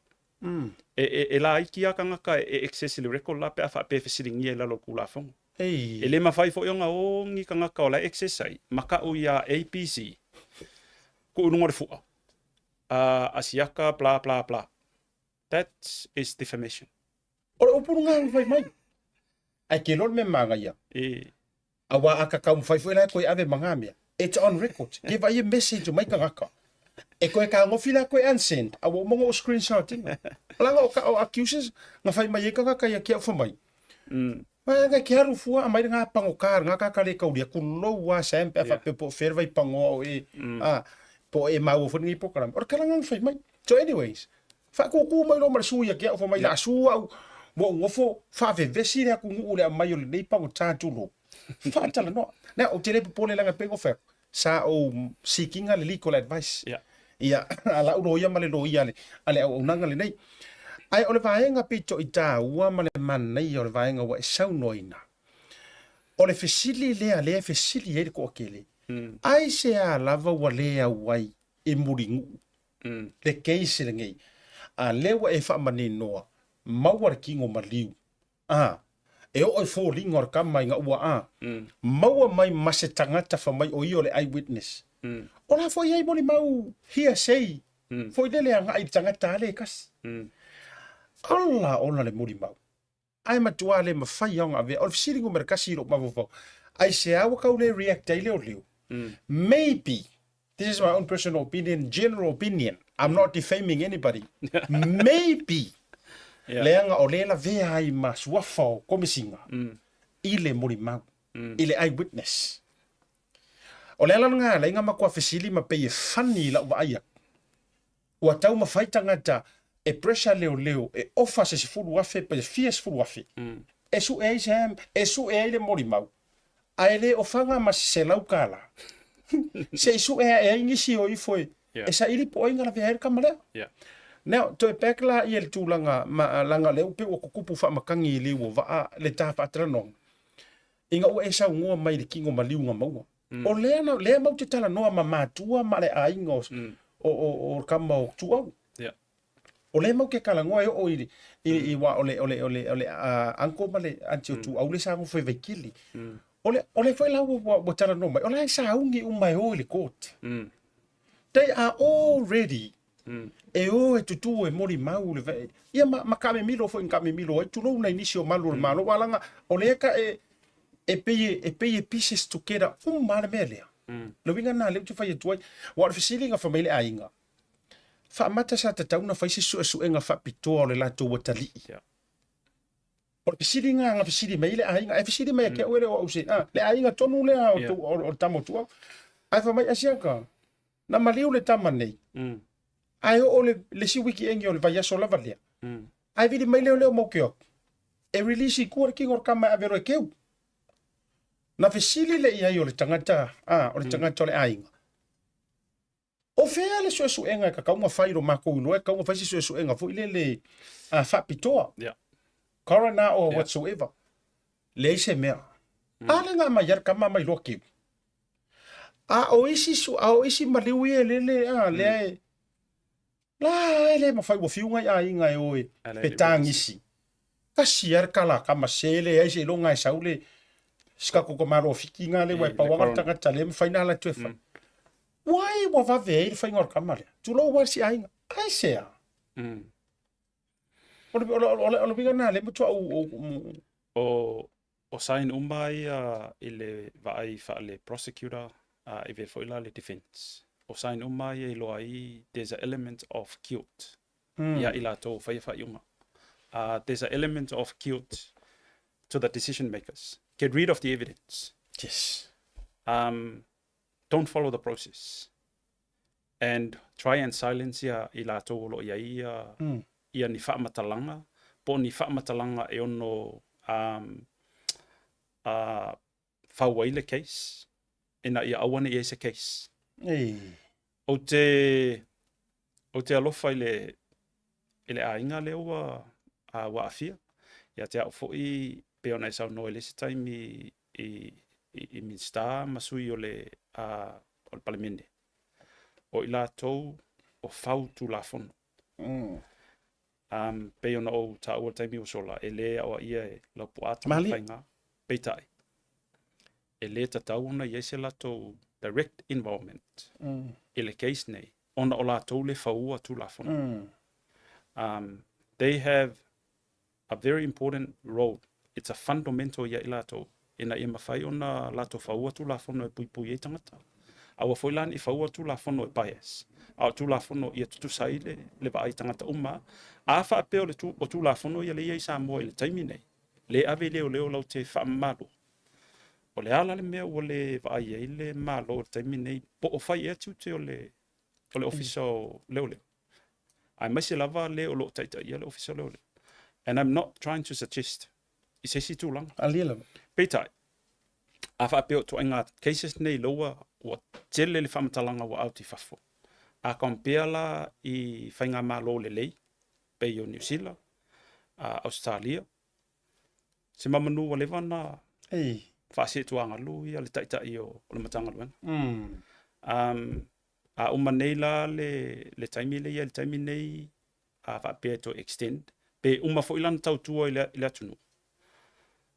E, e, e laiti a kangaka e access i le record la pe a faapea e fesiligia i lalo o le Tulafono. Ei. E le mafai foi ona o ni kangaka o la e access ai, maka'u iā ABC, kuu i luga o le fua, a asiaka blah blah blah. That is defamation. O le upu luga e fai mai. Ae ke iloa le mea magaia. E. Aua a ka taumafai foi la e koe ave ma nga mea. It's on record. Ke vai e message mai kangaka. E koe kagofi la koe unsend. A ua uma ona ou screenshot ina. Leaga o ka o accuses nga fai mai ai kangaka ia ki au fai mai. Mai ke aru fua a mai nga pango ka nga ka ka le kaulia ku lou a Sam pe a faapea po o fea le vai pangoa o e a po o e maua foi lenei program. O le tala nga fai mai. So anyways, faakūkū mai loa ma le sui ia ki au fai mai la a su au ua ou nofo faavevesi le atunuu i le aumai o lenei pagota tulou. Faatalanoa. Now, ou te le popole leaga pei ona fai atu, sa ou seek-ina le legal advice. Yeah. Ia, a lau loia ma le loia a le, a le auaunaga lenei. Ae o le vaega pito i taua ma le manaia o le vaega ua e saunoaina, o le fesili lea lea e fesili ai le toatele, aisea lava ua le auai i Mulinuu le case lenei, a lea ua e faamaninoa, maua le tino maliu, a, e oo i foliga o le tama ina ua a, maua mai ma se tagata fai mai o ia o le eye witness. O la foi i ai molimau hearsay foi lele agai i le tagata a le e tasi. Ola ola le molimau. Ae matua le mafai lava ona avea. O le fesili numera tasi i lou mafaufau, aisea ua tau le react ai leoleo? Maybe, this is my own personal opinion, general opinion, I'm not defaming anybody, maybe, leaga o lea e lavea ai ma suafa o Komesina i le molimau, i le eye witness. O le ala lena e ala ai ona matua fesili ma pei e funny i lau vaai atu. Ua taumafai tagata e pressure leoleo e ofa se 10,000 pe fia 10,000 e sue ai se e sue ai le molimau ae le ofaga ma se $100 se i sue ae ai nisi o ifo e saili po o ai na lavea ai le tama lea. Now, toe back la ia le tulaga ma laga lea ua pei ua tutupu faamatagi i liu o vaa le ta faatalanoaga ina ua e saunoa mai i le tino maliu na maua. O lea na lea mau te talanoa ma matua ma le aiga o o o, o kama o Tuau. O lea mau te talanoa e oo i le i, i wa o le o le o le o le uh, uncle ma le auntie o Tuau le sa nofo i Vaikili. O le o le foi la ua ua, ua talanoa mai o la e sauni uma e o i le court. They are all ready e o e tutū e molimau le vae ia ma, ma kaamemilo foi na kaamemilo ai tulou nai nisi o malu o le Malo aua laga o lea ka e e pei e pei e pieces together uma lava le mea lea. Le uiga lena lea ou te fai atu ai aua o le fesili na fai mai le aiga faamata sa tatau ona fai se suesuega faapitoa o le latou atalii. Yeah. O le fesili lena na fesili mai ai le aiga, ae fesili mai ia te au e le o au se, a, le aiga tonu lea o, yeah. o, o le tama o Tuau. Ae fai mai, Asiata, na maliu le tama nei, ae oo le, le isi wiki enge o le vaiaso lava lea, ae vili mai lea o lea o mau ke atu, e release i tua le tino o le tama e ave loa e keu. Na fesili le i ai o le tagata, a, o le tagata o le aiga, O fea le suesuega e tatau ona fai i lo matou iloa e tatau ona fai se suesuega foi lele a faapitoa. Yeah. Coroner or yeah. whatsoever. Leai se mea. A le nga mai ar kama mai loa keu. A o isi su a o isi maliu ia lele a lea e la e le mawhai ua fiunga i aiga e o e pe tāngisi. Kasi ar kala kama se le ai se longa e sau le sikako ko malo fiki ngā le wai pawanga tangata le mawhai nā la tuefa. Wai ua vave ai le faiga o le kama lea. Tulou lava si aiga. Aisea? O le, o le, o le, o le uiga lena lea matua ou, ou, ou, O, o sign uma ia i le vaai faale prosecutor a i ve foi la le defence. O sign uma ia iloa ai there's a element of guilt ia i latou o faia faaiuga. There's a element of guilt to the decision makers. Get rid of the evidence. Yes. Don't follow the process and try and silence ia i latou o lo o i ai ia, ia ni faamatalaga po o ni faamatalaga e ono um, uh, fau ai le case ina ia aua ne i ai se case. Ei. Ou te, ou te alofa i le, i le aiga lea ua, a, ua aafia. Ia te au foi, pei ona e saunoa i le isi taimi i, i, i Minisita ma sui o le, a, o le Palemene. O i latou o fau Tulafono. Um, pei ona ou taua i le taimi ua sola, e lē aoaia e Laupua Tamafaiga, peitai, e lē tatau ona i ai se latou direct involvement i le case nei, ona o latou le faua Tulafono. Um, they have a very important role, it's a fundamental ia i latou, ina ia mafai ona latou faua Tulafono e puipui ai tagata. Aua foi la ne i faua Tulafono e bias, a o Tulafono ia tutusa ai le, le vaai tagata uma. A faapea o le tu, o Tulafono ia lea e i ai i Samoa i le taimi nei, le ave i leoleo lau te faamamalu. O le a la le mea ua le vaai ai le Malo i le taimi nei, po o fai ea tiute o le, o le Ofisa o Leoleo? Aemaise lava le o lo o taitaia le Ofisa o Leoleo. And I'm not trying to suggest i se isi tulaga. Alia lava. Peitai, a faapea o ituaiga cases nei loua ua tele le faamatalaga ua out i fafo. A compare la i faigamalo lelei, pei o Niu Sila, Ausetalia, se mamanu ua leva ona faaseetuagalu ia le taitai o le Matagaluega. A uma nei la le, le taimi lea i ai i le taimi nei, a faapea e toe extend, pe uma foi lana tautua i le, i le atunuu.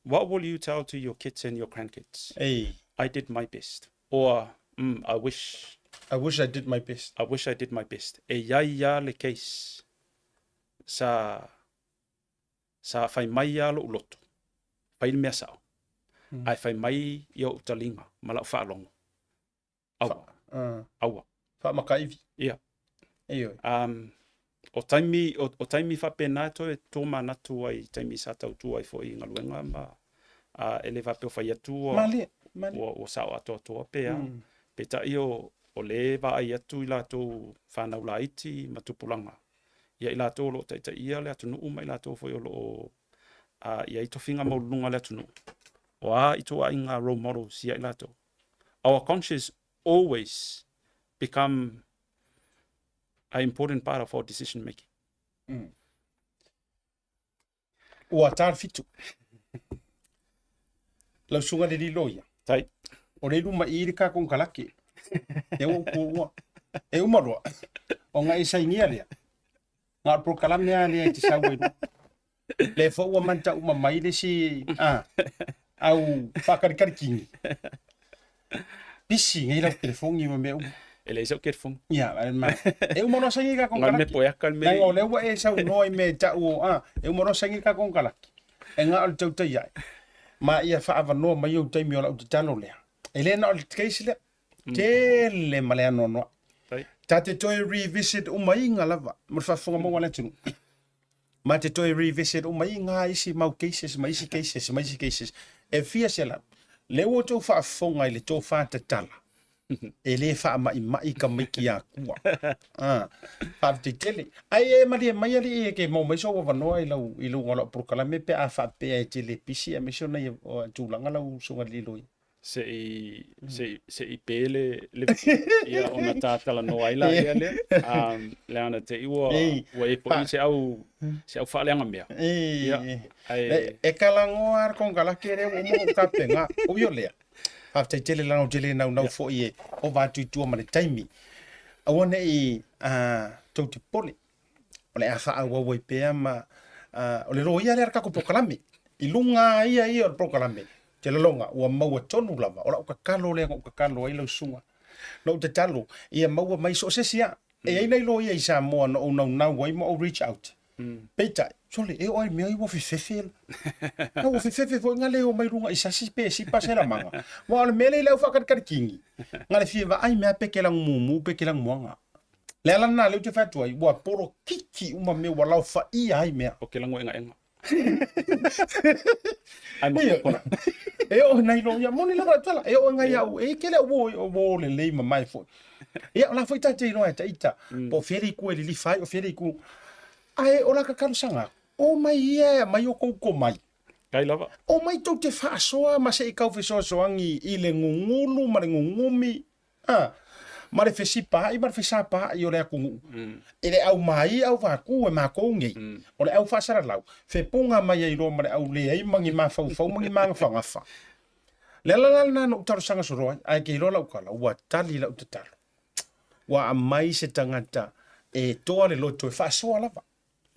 What will you tell to your kids and your grandkids? Ei. I did my best. Or, mm, I wish... I wish I did my best. I wish I did my best. E iai a le case sa, sa fai mai a lo'u loto, fai le mea sa'o, ae fai mai i o'u taliga ma la'u faalogo. Aua. Aua. Faamakaivi. Ia. Ioe. Um, o taimi, o, o taimi faapena e toe tōmanatu ai i taimi sa tautua ai foi i galuega ma a, e le faapea o fai atu ua, Malie, malie. ua, ua sao atoatoa pe a. Peitai o, o le vaai atu i latou whanau laiti ma tupulaga. Ia i latou o lo o taitaia le atunuu ma i latou foi o lo o a, i ai tofiga maualuluga o le atunuu. O a ituaiga role models ia i latou. Our conscience always become a important part of our decision making. Ua ta le fitu. Lau suga le lilo ia. Tai. O le luma i le ka konokalake. E ua upu ua. E uma loa. O nga e sainia lea. Nga o polokalame a lea e te sau ai loa. Le foi ua manta uma mai le isi a, au faakalikali kini. Pisi nei lau telefoni ma mea uma. E leai sau telefoni. Ia, ma, e uma loa saini ka Ngai me konokalaki. poeaka le mea Leaga o lea ua e saunoa i mea e tau o, a, e uma loa saini ka konokalaki. E nga o le tautai ai. Ma ia faaavanoa mai ou taimi o lau tatalo lea. E le na o le case lea. Tele ma le anoanoai. Ta te toe revisit uma iga lava mo le faafofoga maua a le atunuu. Ma te toe revisit uma iga isi mau cases ma isi cases ma isi cases. E fia selau. Lea ua outou faafofoga i le tofa tatala. E le faamaimai tamaiti akua. Ah, faafetai tele. Ai e malie mai alii e ke maua mai sou avanoa i lau i luga o lau polokalame pe a faapea e te le pisi aemaise o nai tulaga lau susuga i le Liloi. Se i se i se i pe le le ia ona ta talanoa ai laia lea. Um, leaga te i ua ua e po'i se au se au faaleaga mea. Ia, ae E kalagoa le konekarate lea ua uma ona ou tapena. Ui o lea, faafetai tele leaga ou te le naunau foi e ova atu i tua ma le taimi. Aua ne i tou te popole, o le a faaauau ai pea ma o le loia lea o le tatou polokalame. I luga lava ia ia o le polokalame, ou te lagona ua maua tonu lava, o lau tatalo lea na ou tatalo ai lau susuga. Na ou tatalo ia maua mai so o se isi lava. E i ai nai loia i Samoa na ou naunau ai ma ou reach out. Peitai, sole, e oo ai mea ua fefefe la. Na ua fefefe foi nga le o mai luga i sasi pe sipa se lamaga. Aua o le mea lea i le au faakalikali kini, nga le fia vaai mea pe ke lagu mumu pe ke lagu moaga. Le ala lena lea ou te fai atu ai, ua polokiki uma mea ua laofaia ai mea. O ke lagu egaega. Ai ma kola. E oo nai loia, moni lava lau tala, e oo ngai au, e kele au o lelei mamae foi. Ia, o la foi ta te iloa e taita, po o fea le itu e lilifa ai, o fea le itu. Ae o la ka talosaga aku, omai ia e aumai o kou komai. Kai lava. Omai tou te faasoa ma se i kau fesoasoani i le gugulu ma le gugumi, a, ma le fesipaai ma le fesapaai o le atunuu. I le au mai au vaku e makou nei, o le au faasalalau, fepuga mai ai loa ma le au leai ma ni mafaufau ma ni magafagafa. Le ala la lena na ou talosaga solo ai, ae ke iloa lau tala, ua tali lau tatalo. Ua aumai se tagata e toa le loto e faasoa lava,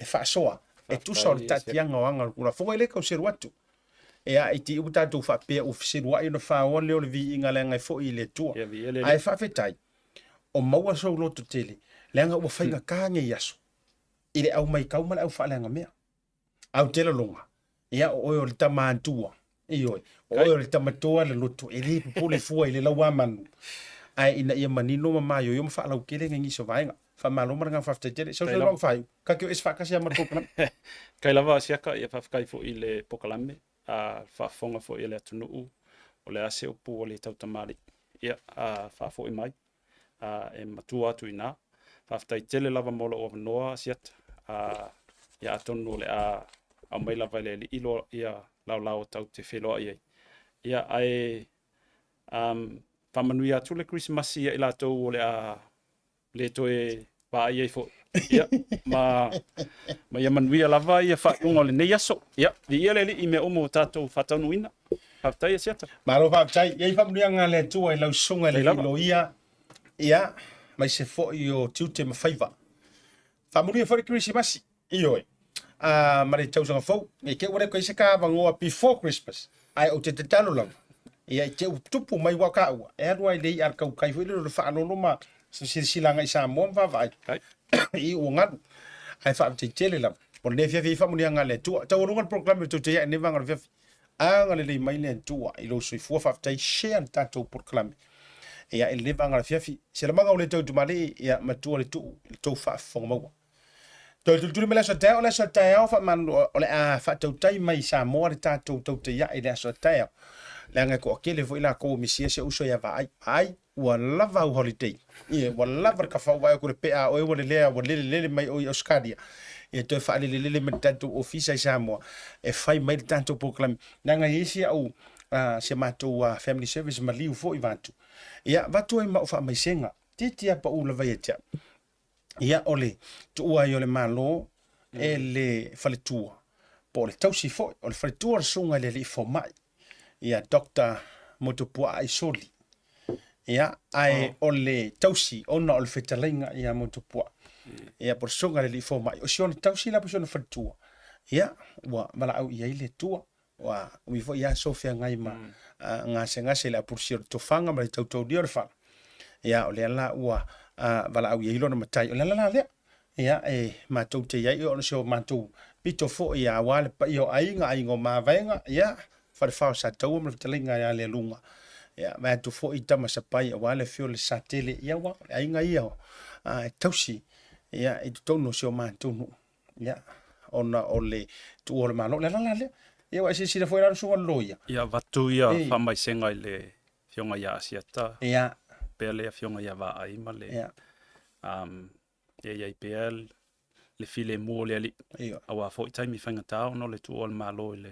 e faasoa, e tusa o le taatiaga o aga o le Tulafono, e le tau selu atu. E a i te i ua tatou faapea ua feseluai ona faoa lea o le viiga leaga e foi i le Atua. Ae faafetai, o maua sou loto tele, leaga ua faigata nei aso i le au maitau ma le au faaleagamea. Au te laloga, ia o oe o le tama atua, ioe, o oe o le tama toa le loto, e le popole fua i le lauamanu, ae ina ia manino ma maioio ma faalautele nai nisi o vaega. Faamalo ma le agaga faafetai tele. Sau sau lau faaiu, ka te o ese faatasi lava ma le polokalame. Kai lava siaka, ia faafetai foi i le polokalame, a faafofoga foi a le atunuu, o le a se upu o le tautamalii, ia faafoi mai. e matua atu i ina. Faafetai tele lava mo lou avanoa Asiata. Ia atonu o le a aumai lava e le Alii loa ia laolao tau te feiloai ai. Ia ae um, faamanuia atu le Kerisimasi ia i latou o le a le toe vaai ai foi. Ia, ma, ma ia manuia lava ia faaiuga o lenei aso. Ia, viia le Alii i mea uma ua tatou faataunuuina. Faafetai Asiata. Malo faafetai. Ia i faamanuiaga a le Atua i lau susuga i le Loia, ia, aemaise foi o tiute ma faiva. Faamanuia foi le Kerisimasi, ioe, a, ma le tausaga fou. Ne i te i ua le toe i se ta avanoa before Christmas, ae ou te tatalo lava, ia i te i ua tupu mai ua taua, e alu ai le i'a a le tautai foi lele o le faalolo ma silasila agai i Samoa ma vaavaai i ua galu. Ae faafetai tele lava. Mo lenei afiafi i faamanuiaga a le Atua. Taualuga le polokalame o tou te iai i lenei vaega o le afiafi. Agalelei mai le Atua i lou soifua. Faafetai share le tatou polokalame. Ia i lenei vaega o le afiafi. Se lamaga o le tau tumalii, ia matua le tuu i le tou faafofoga maua. Toe tulituli mai le aso a taeao, o le aso a taeao faamanu o le a faatautai mai i Samoa le tatou tautaia'i i le aso a taeao. Leaga e toatele foi latou ua misia si ou uso ia Vaai. Vaai, ua lava au holiday. Ia, ua lava le kafau vaai atu le pea a oe ua lelea, ua lelelele mai oe i Australia. Ia toe faalelelele mai le tatou ofisa i Samoa e fai mai le tatou polokalame. Leaga e i ai si au, uh, si a matou uh, family service maliu foi vatu. Ia, vatu ai ma au faamaisega. Titi a pau lava ia te au. Ia, o le tuua ai o le Malo, e le faletua po o le tausi foi. O le faletua o le susuga i le alii fomai ia Doctor Motupuaa Isoli. Ia, ae o le tausi ona o le fetalaiga ia Motupuaa. Ia, po o le susuga i le alii fomai. O si ona tausi la po o si ona faletua, ia, ua valaau i ai le Atua. Ua umi foi aso o feagai ma gasegase i le apulusia o le tofaga ma le tautaulia o le fala. Ia, o lea la ua valaau i ai lona matai. O le ala la lea, ia, e matou te i ai ona o si o matou pito foi aua le paia o aiga, aiga o Mavaega, ia, Falefa o Sataua ma le fetalaiga ia Lealuga. Ia, vae atu foi i Tama Sapai aua le afio o le Satele, ia, aua o le aiga ia e tausi, ia, i totonu o si o matou nuu. Ia, ona o le tuua o le Malo. O le ala la lea. Ia, ua e silasila foi la le susuga i le loia. Ia, avatu ia faamaisega i le Afioga ia Asiata. Ia. Pea le Afioga ia Vaai ma le. Ia. Ia i ai pea le filemu o le Alii. Ia. Aua foi taimi faigata ona o le tuua o le Malo i le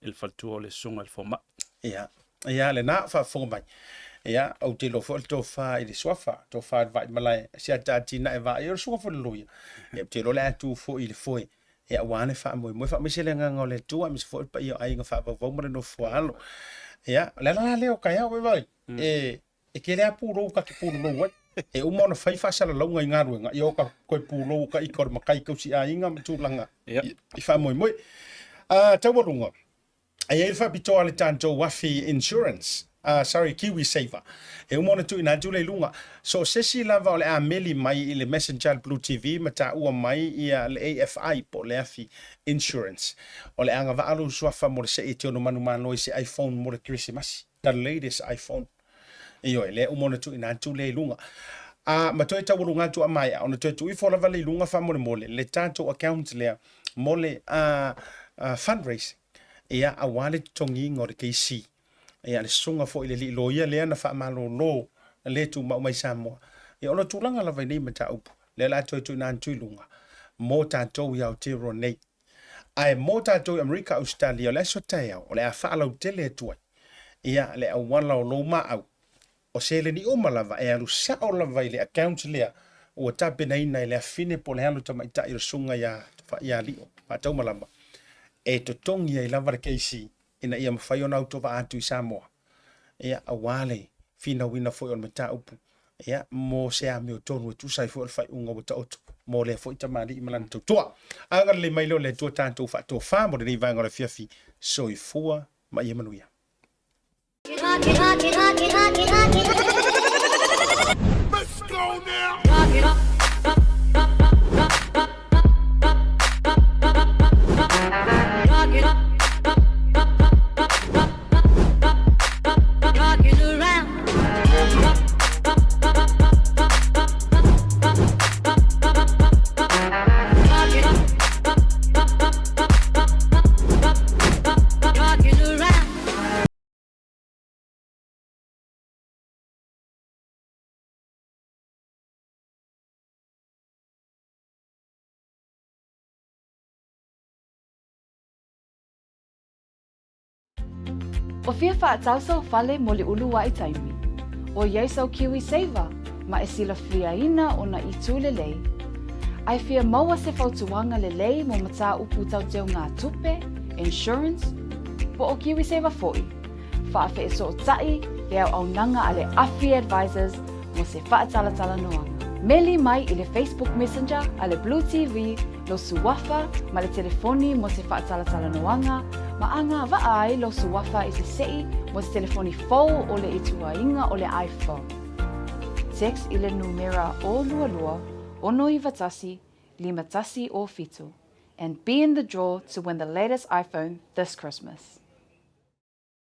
i le faletua o le susuga i le fomai. Ia, ia lena faafofoga mai. Ia, ou te iloa foi o le tofa i le suafa, tofa i le vaimalae, si a ta atinae vaai, o le susuga foi i le loia. Ia, ou te iloa o le a tu foi i le foe. Ia, aua le faamoemoe, faamaise le agaga o le Atua, aemaise foi le paia o aiga faavauvau ma le nofo a alo. Ia, o le ala la lea o taeao, vaai, e, E tele lava pulou ta te pulolou ai. E uma ona fai faasalalauga i galuega, ia o ta toe pulou ka ika o le matai tausi aiga ma tulaga i faamoemoe. Taualuga, e i ai le faapitoa a le tatou afi insurance, sorry, Kiwi Saver. E uma ona tuuina atu lea i luga. So o se isi lava o le a meli mai i le Messenger a le Blue TV ma taua mai ia le AFI po o le afi insurance. O le agavaa lou suafa mo le see e te ono manumalo i se iPhone mo le Kerisimasi. The latest iPhone. Ioe, lea uma ona tuuina atu lea i luga. A, ma toe taualuga atu a maea, ona toe tuu ifo lava lea i luga faamolemole, le tatou account lea mo le fundraising, ia, aua le totogiina o le KC. Ia, le susuga foi i le alii loia lea na faamalolo le tumau mai Samoa. Ia, ona o tulaga lava i nei mataupu, lea o le a toe tuuina atu i luga mo tatou i Aotearoa nei. Ae mo tatou i Amerika, Ausetalia, o le aso taeao, o le a faalautele atu ai ia le auala o lou maau, o seleni uma lava e alu sao lava i le account lea ua tapenaina e le afine po o le alo tamaitai o le susuga ia Faaialio Faataumalama e totogi ai lava le KC ina ia mafai ona autovaa atu i Samoa, ia, aua le finauina foi o le mataupu, ia, mo se amiotonu e tusa ai foi o le faaiuga ua taoto mo lea foi tamalii ma lana tautua. Agalelei mai lea o le Atua tatou faatofa mo lenei vaega o le afiafi. Soifua ma ia manuia. Let's go now! O fia faatau sau fale mo le uluai taimi. ʻOiai sau Kiwi Saver ma e silafiaina ona itu lelei. A e fia maua se fautuaga lelei mo mataupu tau teugatupe, insurance, po o Kiwi Saver foi, Faafeesootaʻi le auaunaga a le Afi Advisors mo se faatalatalanoaga. Meli mai i le Facebook Messenger a le Blue TV lou suafa ma le telefoni mo se faatalatalanoaga ma agavaa ai lou suafa i se seʻi mo se telefoni fou o le ituaiga o le iPhone. Text i le numera 022 691 5107 and be in the draw to win the latest iPhone this Christmas.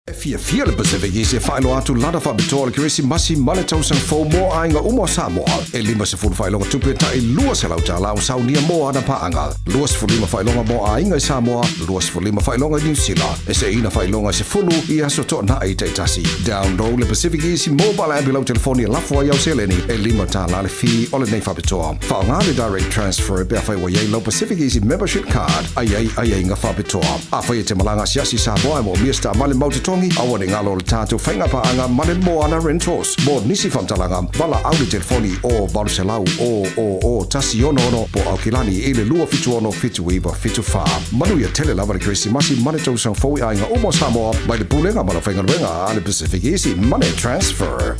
E fiafia le Pacific East e faailoa atu lana faapitoa o le Kerisimasi ma le Tausaga Fou mo aiga uma o Samoa. E 50 faailoga tupe tai $200 ua saunia mo ana paaga, 25 faailoga mo aiga i Samoa, 25 faailoga i Niu Sila. E seina faailoga e sefulu i aso toanai taitasi. Download le Pacific Easy mobile app i lau telefoni e lafo ai au seleni e $5 le fee o lenei faapitoa. Faaaoga le direct transfer pe afai ua i ai lau Pacific Easy membership card a i ai aiaiga faapitoa. Afai e te malaga asiasi i Samoa e moomia se taavale mau totogi, totogi, aua ne i galo le tatou faiga paaga ma le Moana Rentals. Mo nisi faamatalaga, valaau i le telefoni o 800 000 166 po o Aukilani i le 276 7974. Manuia tele lava le Kerisimasi ma le Tausaga Fou i aiga uma o Samoa mai le Pulega ma le Aufaigaluega a le Pacific Easy Money Transfer.